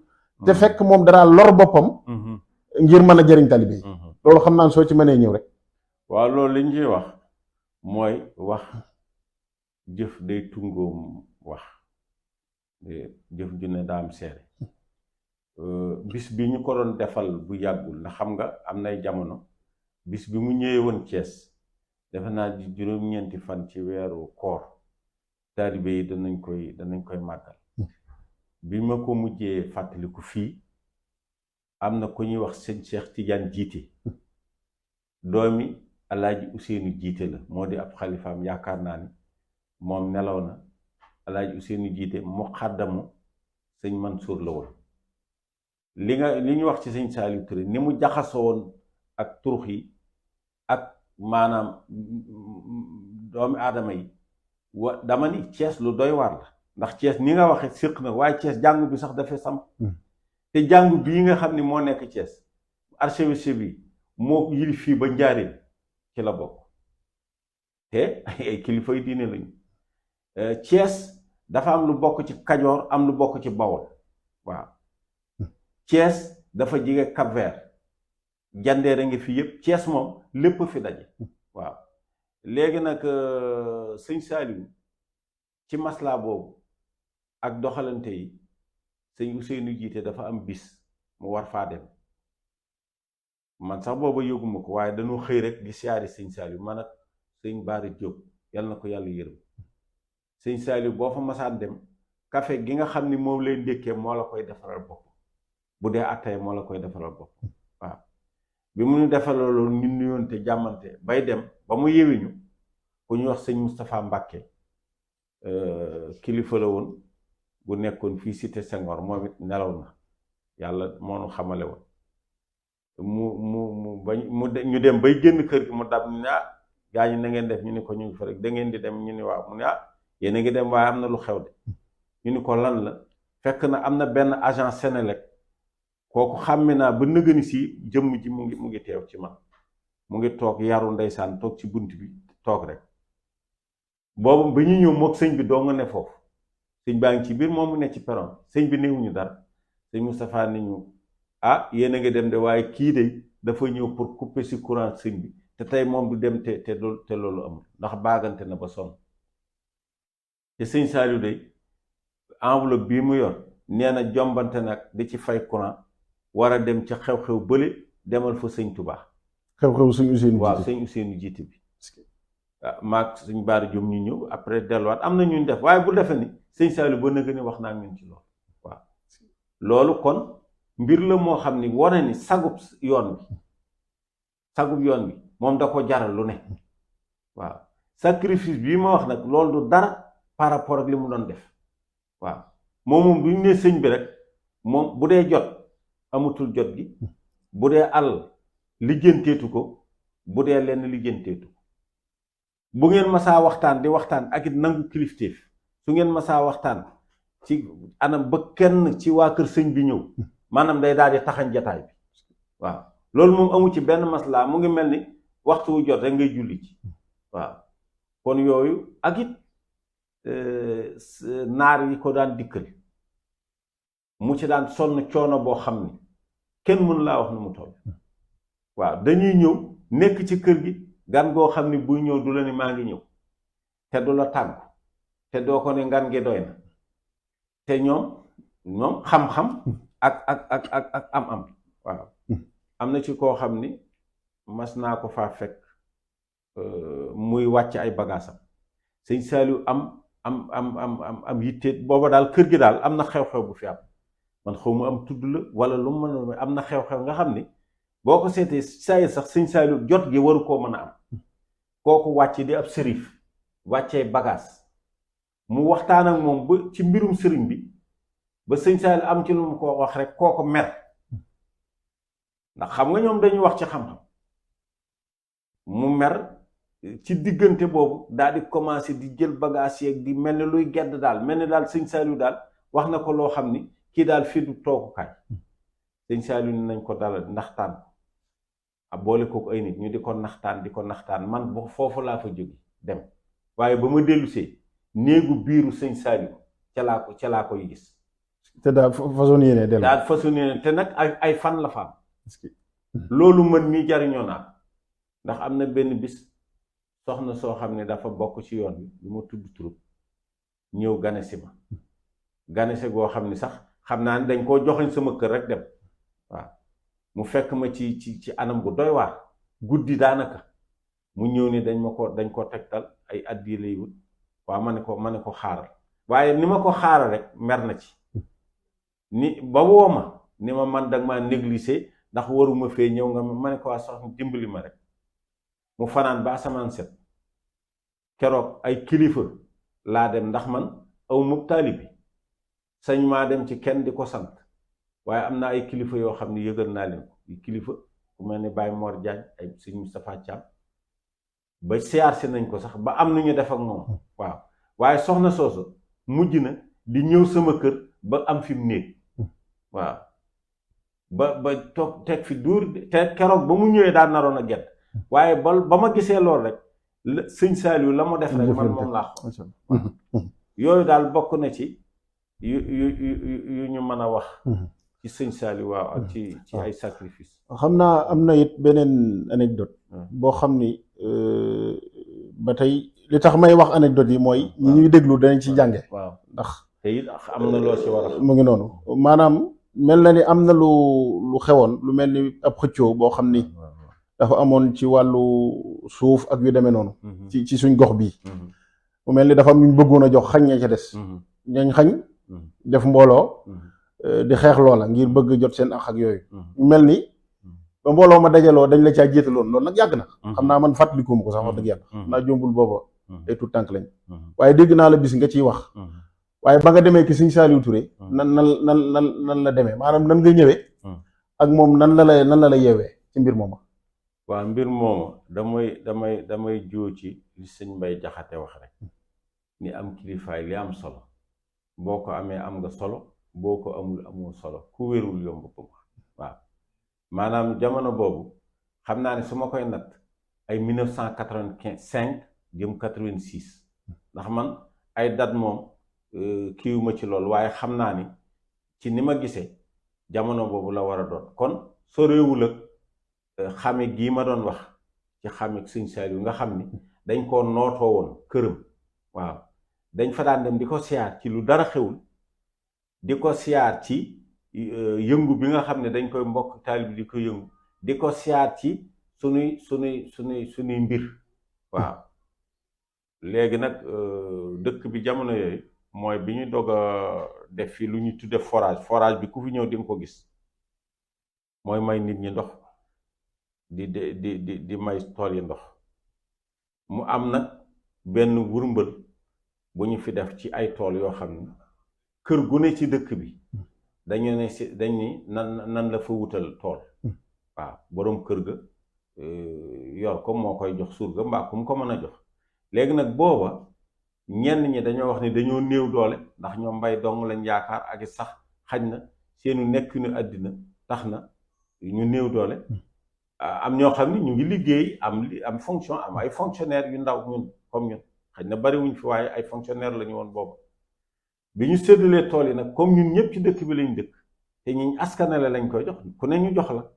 te fekk moom danaa lor boppam ngir mën a jëriñ taalibe yi loolu xam naa soo ci mënee ñëw rek waaw loolu li ñu ciy wax mooy wax jëf day tungoom wax jëf ju ne daa am seere bis bi ñu ko doon defal bu yàggul ndax xam nga am nay jamono bis bi mu ñëwee woon Thiès defe naa juróom-ñeenti fan ci weeru koor taalibe yi danañ koy màggal bi ma ko mujjee fàttaliku fii am na ku ñuy wax sëñ Cheikh Tidiane jiite doomi alaaji Ousseynou jiite la moo di ab xalifaam yaakaar naa ni moom nelaw na alaaji Ousseynou jiite mu xàddamu sëñ Mansour la woon li ñu wax ci sëñ Saliou Touré ni mu jaxasoo woon ak turux yi ak maanaam doomi aadama yi dama ni Thiès lu doy waar la ndax Thiès ni nga waxe séq na waaye Thiès jàngu bi sax dafay samp te jàngu bii nga xam ni moo nekk Thiès archevêché bi moo yilif fii ba Njaaréem ci la bokk te ay kilifa yu diine lañu Thiès dafa am lu bokk ci Kajoor am lu bokk ci Bawol waaw Thiès dafa jege Cap-Vert jandeer a ngi fi yëpp Thiès moom lépp fi daje waaw léegi nag sëñ Saliou ci maslaa boobu ak doxalante yi sëñ Ousseynou jiite dafa am bis mu war faa dem man sax booba yëguma ko waaye dañoo xëy rek di siyaari sëñ Saliou man ak sëñ Baara Diop yal na ko yàlla yërëm sëñ Saliou boo fa masaan dem café gi nga xam ni moom lay ndékkee moo la koy defaral bopp bu dee attay moo la koy defaral bopp waaw bi mu ñu defaloo loolu ñu nuyoonte jàmmante bay dem ba mu yewiñu ku ñu wax sëñ Moustapha Mbacke kilifa la woon bu nekkoon fii cité Senghor moom it nelaw na yàlla moo nu xamale woon ñu dem bay génn kër gi mu dab ñu ne gaa ñi na ngeen def ñu ni ko ñu ngi fa rek da ngeen di dem ñu ni waaw mu ne yéen a ngi dem waaye am na lu xew de ñu ni ko lan la fekk na am na benn agent Sénélec kooku xàmme naa ba nëgëni si jëmm ji mu ngi teew ci man mu ngi toog yaru ndeysaan toog ci bunt bi toog rek boobu ba ñu ñëw mook sëñ bi doo nga ne foofu sëñ baa ngi ci biir moom mu ne ci peron sëñ bi néewuñu dara sëñ Moustapha ni ñu yéen a ngi dem de waaye kii de dafa ñëw pour couper si courant sëñ bi te tey moom du dem te loolu amul ndax baagante na ba sonn te sëñ Saliou de enveloppe bii mu yor nee na jombante nag di ci fay courant war a dem ca xew-xew bële demal fa sëñ Touba. xew-xew sëñ Ousseynou waaw sëñ Ousseynou jiite bi maag sëñ Baara Diop ñu ñëw après delluwaat am na ñu def waaye bu defee ni sëñ Saliou ba nëgë ni wax naa ngeen ci loolu. waaw loolu kon mbir la moo xam ni wane ni sagub yoon bi moom da ko jaral lu ne. waaw sacrifice bii ma wax nag loolu du dara par rapport ak li mu doon def. waaw moom bu ñu nee sëñ bi rek moom bu dee jot amatul jot gi, bu dee àll lijjanteetu ko, bu dee lenn lijjanteetu ko. bu ngeen masaa waxtaan di waxtaan ak it nangu kilifteef, su ngeen masaa waxtaan ci anam ba kenn ci waa kër sëñ bi ñëw maanaam day daal di taxañ jataay bi. waaw loolu moom amu ci benn maslaa, mu ngi mel ni waxtu wu jot rek ngay julli ci. waaw kon yooyu ak it naar yi ko daan dikkal mu ci daan sonn coono boo xam ni kenn mënu laa wax nu mu toll. waaw dañuy ñëw nekk ci kër gi gan goo xam ni buy ñëw du la ni maa ngi ñëw, te du la tàggu, te doo ko ne ngan gi doy na, te ñoom xam-xam ak am-am. waaw am na ci koo xam ni mas naa ko faa fekk muy wàcc ay bagaasam sëñ Saliou am yitte booba daal kër gi daal am na xew-xew bu fi am, man xaw ma am tudd la wala lu mu mën a am na xew-xew nga xam ni boo ko seetee saa sax sëñ Saliou jot gi waru koo mën a am. kooku wàcc di ab sërif wàccee bagaas mu waxtaan ak moom ba ci mbirum sëriñ bi ba sëñ Saliou am ci lu mu ko wax rek kooko mer, ndax xam nga ñoom dañuy wax ci xam-xam. mu mer ci diggante boobu daal di commencé di jël bagaas yeeg di mel ni luy gedd daal, mel ni daal sëñ Saliou daal wax na ko loo xam ni kii daal fii du toogukaay. sëñ Saliou ni nañ ko dalal ndaxtaan a boole kooku ay nit ñu di ko naxtaan man foofu laa fa jóge dem, waaye ba ma dellusee néegu biiru sëñ Saliou ca laa koy gis. te daal façon yéene dellu daal façon yéene te nag ay fan la fa am. loolu mën mii jariñoo naa, ndax am na benn bis soxna soo xam ne dafa bokk ci yoon bi lu ma tudd turub ñëw ganesi ma ganesi goo xam ni sax xam naa ne dañ koo joxañ sama kër rek dem. waaw mu fekk ma ci anam gu doy waar guddi daanaka mu ñëw ni dañ ko tegtal ay addi lay wut. waaw ma ne ko xaaral, waaye ni ma ko xaaral rek mer na ci ni ba woo ma ni ma man dag maa négligé ndax waruma fee ñëw nga ma ne ko waa soxna dimbali ma rek. mu fanaan ba asamaan set keroog ay kilifa laa dem, ndax man aw mub taalibi sañ maa dem ci kenn di ko sant, waaye am na ay kilifa yoo xam ne yëgal naa leen ko. kilifa ku mel ni Baye Mor Diagne, ay sëñ Moustapha Thiam, ba siyaar si nañ ko sax ba am nu ñu def ak moom. waaw waaye soxna soosu mujj na di ñëw sama kër ba am fi mu néeg. waaw ba toog teg fi duur te keroog ba mu ñëwee daal naroon a gedd, waaye ba ma gisee lool rek sëñ Saliou la mu def rek man moom laa xool. yooyu daal bokk na ci yu ñu mën a wax ci sëñ Saliou. waaw ak ci ay sacrifice. xam naa am na it beneen anecdote boo xam ni ba tey li tax may wax anecdote yi mooy ñi ñuy déglu danañ ci jànge. waaw ndax te it am na loo ci war a. mu ngi noonu maanaam mel na ni am na lu xewoon lu mel ni ab xëccoo boo xam ni dafa amoon ci wàllu suuf ak yu demee noonu. ci suñ gox bii. mu mel ni dafa am ñu bëggoon a jox xañ ña ca des. ñañ xañ def mbooloo di xeex loola ngir bëgg jot seen ak yooyu. mel ni ba mbooloo ma dajaloo dañ la caa jiitaloon loolu nag yàgg na. xam naa man fàttaliku ma ko sax wax dëgg yàlla. xam naa jombul booba ay tout tànk lañ. waaye dégg naa la bis nga ciy wax. waaye ba nga demee ki sëñ Saliou Touré. nan la demee maanaam nan nga ñëwee. ak moom nan la la yeewee ci mbir mooma. waaw mbir mooma damay jiw ci li sëñ Mbay Jaxate wax rek ni am kilifaay li am solo boo ko amee am nga solo, boo ko amul amoo solo, ku wérul yomb ko. waaw maanaam jamono boobu xam naa ne su ma koy natt ay 1985 jëm 86 ndax man ay date moom kiiwuma ci loolu, waaye xam naa ni ci ni ma gisee jamono boobu la war a doon. kon soreewul ak xame gii ma doon wax ci xame sëñ Saliou nga xam ni dañ koo nootoo woon këram. waaw dañ fa daan dem di ko siyaar ci lu dara xewul, di ko siyaar ci yëngu bi nga xam ne dañ koy mbokk taalib di ko yëngu, di ko siyaar ci sunuy mbir. waaw léegi nag dëkk bi jamono yooyu mooy bi ñu doog a def fii lu ñu tudde forage bi ku fi ñëw di nga ko gis mooy may nit ñi ndox di may tool yi ndox mu am nag benn wurmbël bu ñu fi def ci ay tool yoo xam ne kër gu ne ci dëkk bi dañu ne si dañ ni nan la fa wutal tool waaw boroom kër ga yor ko moo koy jox surga mbaa ku mu ko mën a jox léegi nag booba ñenn ñi dañoo wax ni dañoo néew doole ndax ñoom mbay dong lañ yaakaar ak sax xaj na seenu nekkinu àddina tax na ñu néew doole am ñoo xam ni ñu ngi liggéey am fonction am ay fonctionnaire yu ndaw ñun comme ñun xaj na bariwuñ fi waaye ay fonctionnaire la ñu woon booba bi ñu séddalee tool yi nag comme ñun ñëpp ci dëkk bi lañ dëkk te ñi askanale lañ koy jox ku ne ñu jox la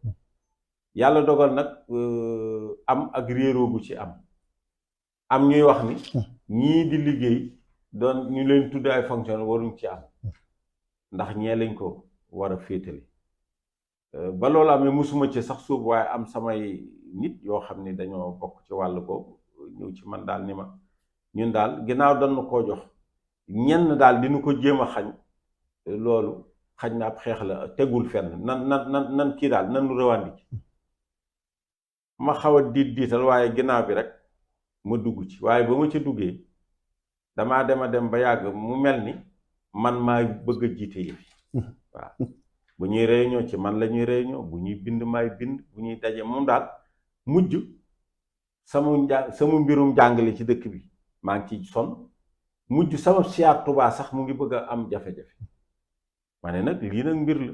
yàlla dogal nag am ak réeroo bu ci am ñuy wax ni ñii di liggéey doon ñu leen tudd ay fonctionnaire waruñ ci am ndax ñee lañ ko war a féetale ba loolu amee musuma ci sax suuf waaye am samay nit yoo xam ni dañoo bokk ci wàll boobu ñëw ci man daal ni ma ñun daal ginnaaw dañu koo jox ñenn daal dinu ko jéem a xañ loolu xañ na ab xeex la tegul fenn nan kii daal nanu rewandi ci ma xaw a diital waaye ginnaaw bi rek ma dugg ci waaye ba ma ci duggee damaa dem ba yàgg mu mel ni man maa bëgg a jiite yëf yi waaw bu ñuy réunion ci man la ñuy réunion bu ñuy bind maay bind bu ñuy daje moom daal mujj sama mbirum jàngale ci dëkk bi maa ngi ciy sonn mujj sama siyaar Tuubaa sax mu ngi bëgg a am jafe-jafe ma ne nag lii nag mbir la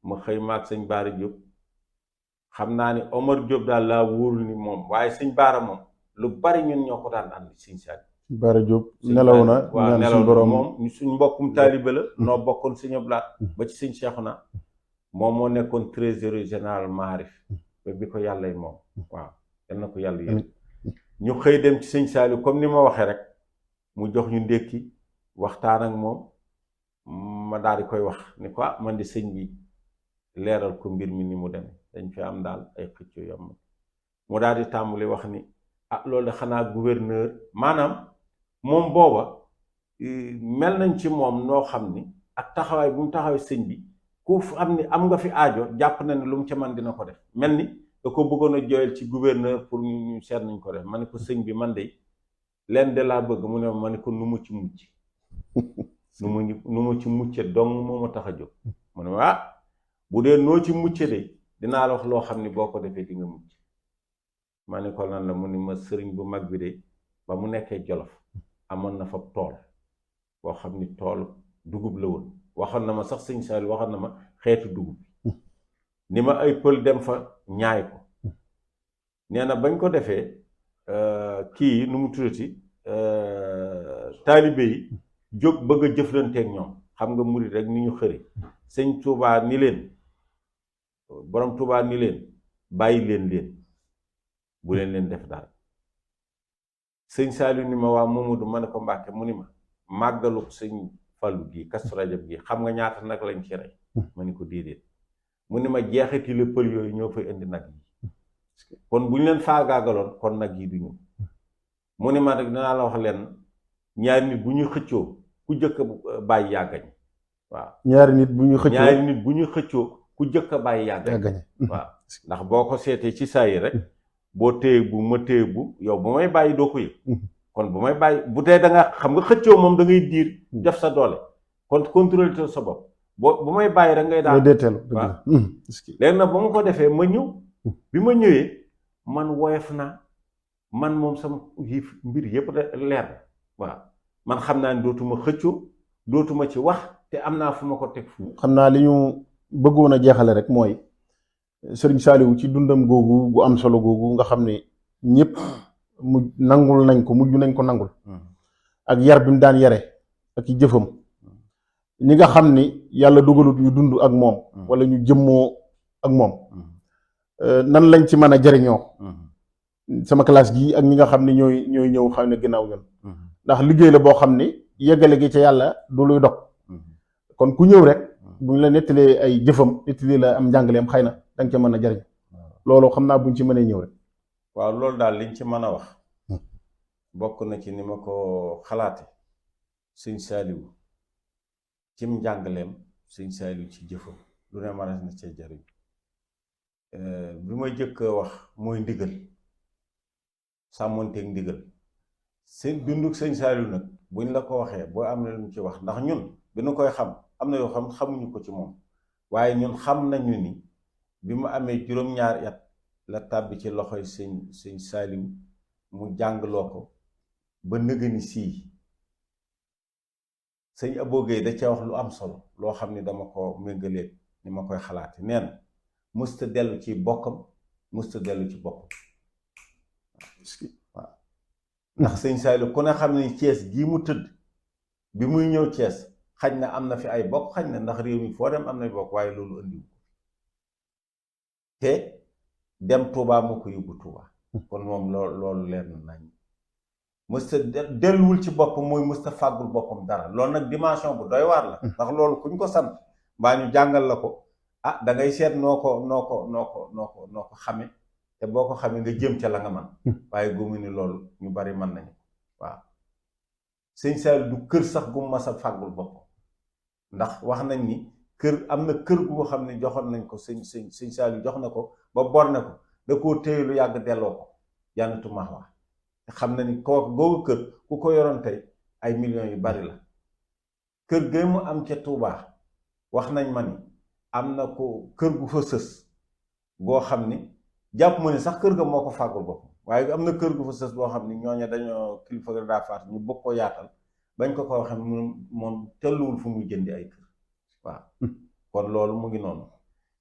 ma xëy maag sëñ Baara Diop xam naa ni Omar Diop daal laa wóorul ni moom waaye sëñ Baara moom lu bari ñun ñoo ko daan ànd sëñ Saali Baara Diop nelaw na waaw nelaw na moom suñ mbokkum taalibe la noo bokkoon sëñ Ablaat ba ci sëñ Seexuna moom moo nekkoon trésorier général Maarif ba bi ko yàlla moom waaw yal na ko yàlla yéen ñu xëy dem ci sëñ Saali comme ni ma waxee rek mu jox ñu ndékki waxtaan ak moom ma daal di koy wax ni ko man di sëñ bi leeral ko mbir mi ni mu demee dañ fi am daal ay xëccoo yam mu daal di tàmbali wax ni loolu de xanaa gouverneur maanaam moom booba mel nañ ci moom noo xam ni ak taxawaay bu mu taxawee sëñ bi ku am ni am nga fi aajo jàpp na ne lu mu ca man dina ko def mel ni da ko bëggoon a jooyal ci gouverneur pour ñu seet nañ ko def ma ne ko sëñ bi man de leen de laa bëgg mu ne ma ne ko nu mu ci mucc nu mu ci mucce dong moo ma tax a jóg mu ne ma bu dee noo ci mucce de dinaa la wax loo xam ni boo ko defee di nga mucc ma ne ko lan la mu ni ma sëriñ bu mag bi de ba mu nekkee Jolof amoon na fa tool boo xam ni tool dugub la woon waxoon na ma sax sëñ Saali waxoon na ma xeetu dugub ni ma ay pël dem fa ñaay ko nee na bañ ko defee kii nu mu tuddati taalibe yi jóg bëgg a jëflanteeg ñoom xam nga murit rek ni ñu xëri sëñ Tuubaa ni leen borom Tuubaa ni leen bàyyi leen bu leen def dara sëñ Saaliw ni ma waa Mamadou ma ne ko Mbàkke mu ni ma màggalu sëñ Fallu gi Kazu Rajab gi xam nga ñaata nag lañ ci rey ma ni ko déedéet mu ni ma jeexiti la pël yooyu ñoo fay indi nag yi kon bu ñu leen faagaagaloon kon nag yi du ñu mu ni ma rek dinaa la wax leen ñaari nit bu ñuy xëccoo ku jëkk a bàyyi yàggañ waaw ñaari nit bu ñuy xëccoo ku jëkk a bàyyi yàggañ waaw ndax boo ko seetee ci saa yi rek boo téye bu ma téye bu yow bu may bàyyi doo ko yëg kon bu may bàyyi bu dee da nga xam nga xëccoo moom da ngay diir def sa doole kon contrôler sa bopp bu may bàyyi rek ngay daal waaw léegi nag ba ma ko defee ma ñëw bi ma ñëwee man woyof naa man moom sama mbir yëpp leer waaw man xam naa ni dootuma xëccoo dootuma ci wax te am naa fu ma ko teg fu xam naa li ñu bëggoon a jeexale rek mooy Sëriñ Saaliw ci dundam googu gu am solo googu nga xam ne ñëpp mu nangul nañ ko mujj nañ ko nangul ak yar bi mu daan yare ak i jëfam ñi nga xam ni yàlla dugalut ñu dund ak moom wala ñu jëmmoo ak moom nan lañ ci mën a jariñoo sama classe gi ak ñi nga xam ne ñooy ñëw xam ne ginnaaw ñun ndax liggéey la boo xam ni yeggale gi ca yàlla du luy dog kon ku ñëw rek buñ la nettalee ay jëfam nettalee la am njàngaleem xëy na danga ca mën a jariñ loolu xam naa buñ ci mënee ñëw rek waaw loolu daal liñ ci mën a wax bokk na ci ni ma ko xalaate sëñ Saaliw cim njàngaleem sëñ Saaliw ci jëfam lu ne manees na cee jariñ bi ma jëkk a wax mooy ndigal sàmmonteeg ndigal seen dunduk sëñ Saaliw nag buñ la ko waxee boo am na lu mu ci wax ndax ñun bi nu koy xam am na yoo xam xamuñu ko ci moom waaye ñun xam nañu ni bi mu amee juróom-ñaari at la tàbbi ci loxoy sëñ Saaliw mu jàngloo ko ba nëgëni sii sëñ Abo Gueye da ca wax lu am solo loo xam ni dama ko méngaleeg ni ma koy xalaate nee na musta dellu ci bokkam musta dellu ci boppam waaw ndax sëñ Saaliw ku ne xam ne Cees gii mu tëdd bi muy ñëw Cees xaj na am na fi ay bokk xaj na ndax réew mi foo dem am na bokk waaye loolu andiwu ko te dem Touba moo ko yóbbu Touba kon moom loolu leer na nañ mësta delluwul ci boppam mooy mësta fàggul boppam dara loolu nag dimension bu doy waar la ndax loolu kuñ ko sant mbaa ñu jàngal la ko ah da ngay seet noo ko xame te boo ko xamee nga jëm ca la nga man waaye góomu ni loolu ñu bari mën nañu waaw sëñ Saaliw du kër sax gu mas a fàggul boppam ndax wax nañ ni kër am na kër gu xam ne joxoon nañ ko sëñ Saaliw jox na ko ba borne ko da koo téye lu yàgg delloo ko Jannatu Mahwa te xam na ni kooku googu kër ku ko yoroon tey ay millions yu bari la kër ga mu am ca Tuubaa wax nañ ma ni am na ko kër gu fa sës goo xam ni jàpp ma ni sax kër ga moo ko fàggul boppam waaye am na kër gu fa sës boo xam ni ñooña dañoo kilifa ga daa faat ñu bëgg ko yaatal bañ ko waxee moom telluwul fu muy jëndi ay kër waaw kon loolu mu ngi noonu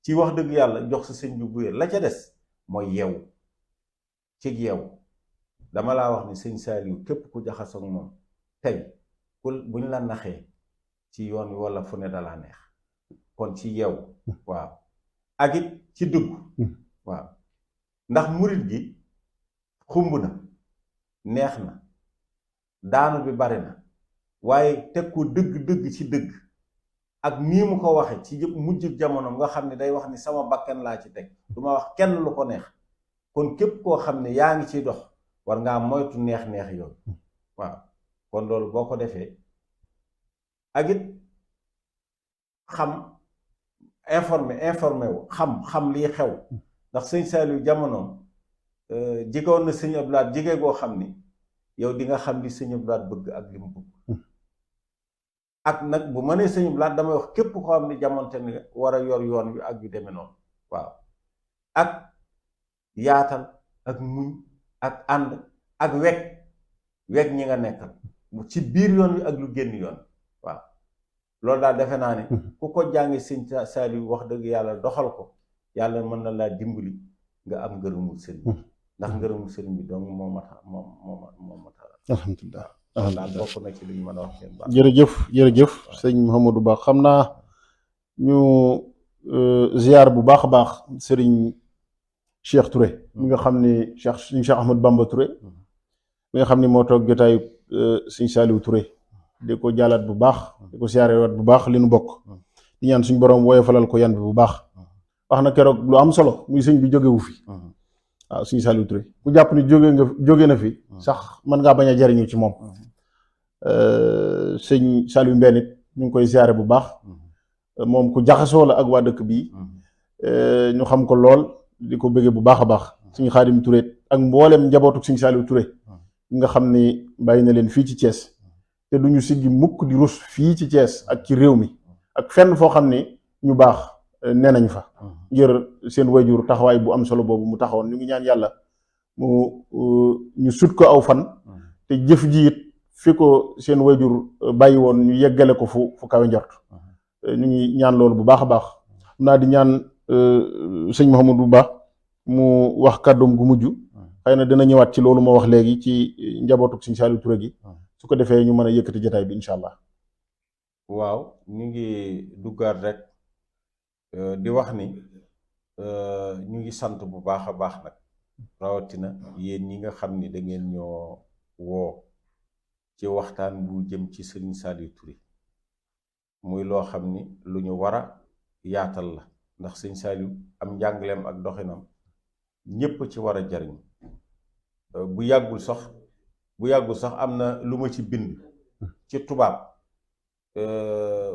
ci wax dëgg yàlla jox sa sëñ bi bu la ca des mooy yeewu ci yeewu dama laa wax ni sëñ Saaliw képp ku jaxasoo ak moom tey buñ la naxee ci yoon wi walla fu ne dalaa neex kon ci yeewu waaw ak it ci dëggu waaw ndax murit gi xumb na neex na daanu bi bari na waaye teg ko dëgg ci dëgg ak nii mu ko waxe ci mujj jamono nga xam ne day wax ni sama bakkan laa ci teg du ma wax kenn lu ko neex kon képp koo xam ne yaa ngi ciy dox war ngaa moytu neex yoon waaw kon loolu boo ko defee ak it xam informé wu xam lii xew ndax sëñ Saaliw jamonoom jigoon na sëñ Abdu Lahat jige goo xam ni yow di nga xam li sëñ Abdu Lahat bëgg ak li mu bëgg ak nag bu ma nee sëñ Abdu Lahat damay wax képp koo xam ni jamonte ni war a yor yoon wi ak yu demee noonu waaw ak yaatal ak muñ ak ànd ak weg ñi nga nekkal ci biir yoon wi ak lu génn yoon waaw loolu daal defe naa ne ku ko jàngi sëñ Saaliw wax dëgg yàlla doxal ko yàlla mën na laa dimbali nga am ngërëmul sëriñ ndax ngërëmul sëriñ bi donc moo mat alhamdulilah daal bokk na ci li ñu mën a wax seen baax jërëjëf sëñ Mouhamadou Ba xam naa ñu ziar bu baax a baax sëriñ Cheikh Touré mi nga xam ni Cheikh Ahmad Bamba Touré mi nga xam ni moo toog jotaayu sëñ Saaliw Touré di ko jaalaat bu baax di ko siyaarewaat bu baax li nu bokk di ñaan suñ boroom woyofalal ko yan bi bu baax wax na keroog lu am solo muy sëñ bi jógewu fi waaw sëñ Saaliw Touré ku jàpp ni jóge na fi sax mën ngaa bañ a jariñu ci moom sëñ Saaliw Mbeen it ñu ngi koy siyaare bu baax moom ku jaxasoo la ak waa dëkk bii ñu xam ko lool di ko bëggee bu baax a baax sëñ Xaadim Touré ak mboolem njabootu sëñ Saaliw Touré nga xam ni bàyyi na leen fii ci Thiès te duñu siggi mukk di rus fii ci Thiès ak ci réew mi ak fenn foo xam ni ñu baax nee nañ fa ngir seen wayjur taxawaay bu am solo boobu mu taxawoon ñu ngi ñaan yàlla ñu sut ko aw fan te jëf ji it fi ko seen wayjur bàyyi woon ñu yeggale ko fu kawe njort ñu ngi ñaan loolu bu baax a baax xam naa di ñaan sëñ Mouhamadou Ba mu wax kàddoom gu mujj xëy na dina ñëwaat ci loolu ma wax léegi ci njabootuk sëñ Saaliw Touré gi su ko defee ñu mën a yëkkati jotaay bi incha allah. waaw ñu ngi duggaat rek di wax ni ñu ngi sant bu baax a baax nag rawatina yéen ñi nga xam ni da ngeen ñoo woo ci waxtaan bu jëm ci sëriñ Saaliw Touré muy loo xam ni lu ñu war a yaatal la ndax sëñ Saaliw am njàngaleem ak doxinam ñépp ci war a jariñ bu yàggul sax am na lu ma ci bind ci tubaab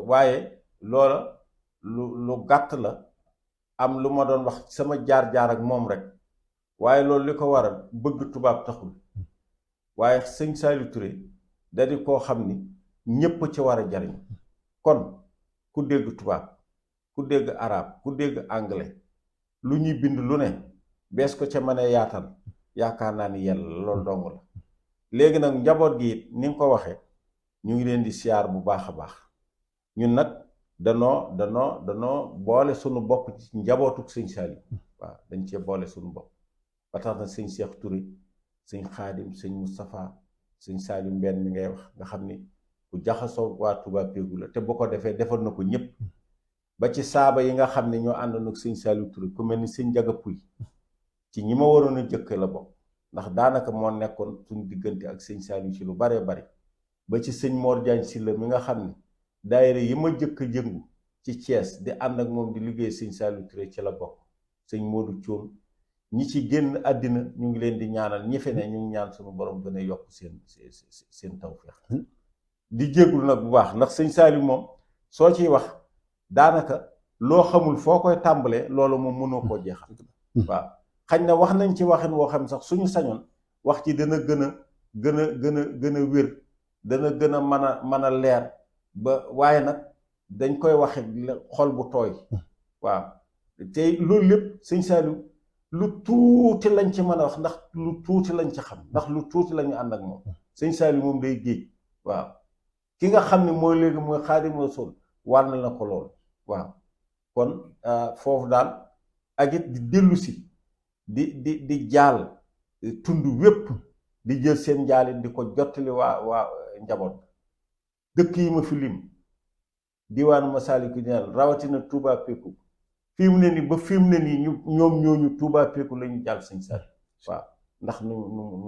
waaye loola lu gàtt la am lu ma doon wax sama jaar-jaar ak moom rek waaye loolu li ko waral bëgg tubaab taxul waaye sëñ Saliou Touré da di koo xam ni ñépp ci war a jariñ kon ku dégg tubaab ku dégg arab ku dégg anglais lu ñuy bind lu ne bees ko ca mënee yaatal yaakaar naa ni yàlla loolu dong la léegi nag njaboot gi it ni nga ko waxee ñu ngi leen di siyaar bu baax a baax ñun nag danoo boole sunu bopp ci njabootuk sëñ Saliou waaw dañ cee boole sunu bopp ba tax na sëñ Cheikh Touré sëñ Xaadim sëñ Moustapha sëñ Saliou Mbenn mi ngay wax nga xam ni ku jaxasoo waa Touba Pégou la te bu ko defee defal na ko ñëpp ba ci saaba yi nga xam ne ñoo àndoon ak sëñ Saliou Touré ku mel ni sëñ Njaga Puy ci ñi ma waroon a jëkk la bokk ndax daanaka moo nekkoon suñu diggante ak sëñ Saliou ci lu baree bari ba ci sëñ Mor Diagne Sylla mi nga xam ne daayira yi ma jëkk a jëngu ci Thiès di ànd ak moom di liggéey sëñ Saliou Touré ci la bokk sëñ Modou Thion ñi ci génn àddina ñu ngi leen di ñaanal ñi fe ne ñu ngi ñaan suñu borom gën a yokk seen tawfeex di jéggul nag bu baax ndax sëñ Saliou moom soo ciy wax daanaka loo xamul foo koy tàmbalee loolu moom mënoo koo jeexal waaw xañ na wax nañ ci waxin woo xam sax suñu sañoon wax ci dana gën a wér dana gën a mën a leer ba waaye nag dañ koy waxe xol bu tooy waaw te loolu lépp sëñ Saliou lu tuuti lañ ci mën a wax ndax lu tuuti lañ ci xam ndax lu tuuti lañu ànd ak moom sëñ Saliou moom day géej waaw ki nga xam ne mooy léegi mooy Xaadimu Rasuul war na ko lool waaw kon foofu daal ak it di dellu si di jaal tund wépp di jël seen njaalin di ko jottali waa njaboot dëkk yi ma fi lim diwaanu Masaalikul Jinaan rawatina Touba Pégou fii mu ne nii ba fii mu ne nii ñoom ñooñu Touba Pégou la ñu jàll sëñ Saliou waaw ndax nu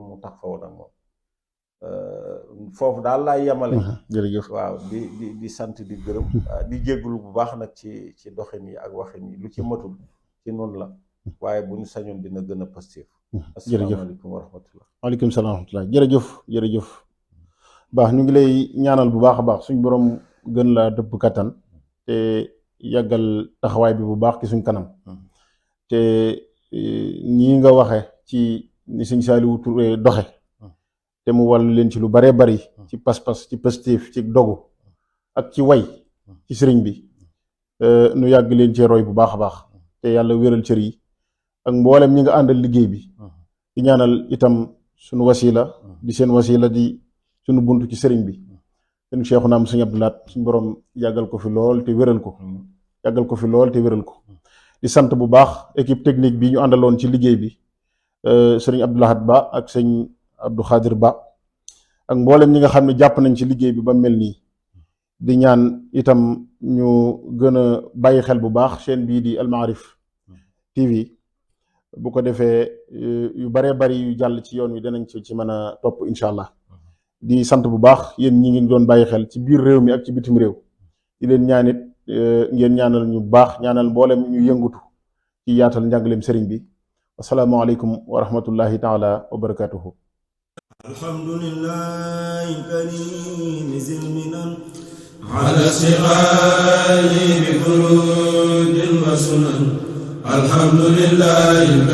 mu tax fa woon ak moom foofu daal laay yemale jërëjëf waaw di sant di gërëm di jéggulu bu baax nag ci doxin yi ak waxin yi lu ci matul ci noonu la waaye bu ñu sañoon dina gën a positif asalaamaaleykum wa rahmatullah waaleykum salaam wa rahmatullah jërëjëf baax ñu ngi lay ñaanal bu baax a baax suñ borom gën la dëpp kattan te yàggal taxawaay bi bu baax ci suñ kanam te ñii nga waxe ci ni sëñ Saliou Touré doxe te mu wàllu leen ci lu baree bari ci pas-pas ci positif ci dogu ak ci way ci sëriñ bi nu yàgg leen ci roy bu baax a baax te yàlla wéral cër yi ak mboolem ñi nga àndal liggéey bi di ñaanal itam suñu wasila di seen wasila di suñu buntu ci sëriñ bi seen Cheikhouna am sëñ Abdou Lahat suñu borom yàggal ko fi lool te wéral ko di sant bu baax équipe technique bi ñu àndaloon ci liggéey bi sëriñ Abdou Lahat Ba ak sëñ Abdou Khadir Ba ak mboolem ñi nga xam ne jàpp nañ ci liggéey bi ba mel nii di ñaan itam ñu gën a bàyyi xel bu baax chaîne bii di Al Maarif TV bu ko defee yu baree bari yu jàll ci yoon wi danañ ci mën a topp incha allah di sant bu baax yéen ñi ngi doon bàyyi xel ci biir réew mi ak ci bitim réew di leen ñaanit ngeen ñaanal ñu baax ñaanal mboolem ñu yëngutu ci yaatal njàngaleem sëriñ bi asalaamaaleykum wa rahmatullahi taala wa barakatuhu alhamdulillahi karim zil minan ala sighali bi furudin wa sunan alhamdulillahi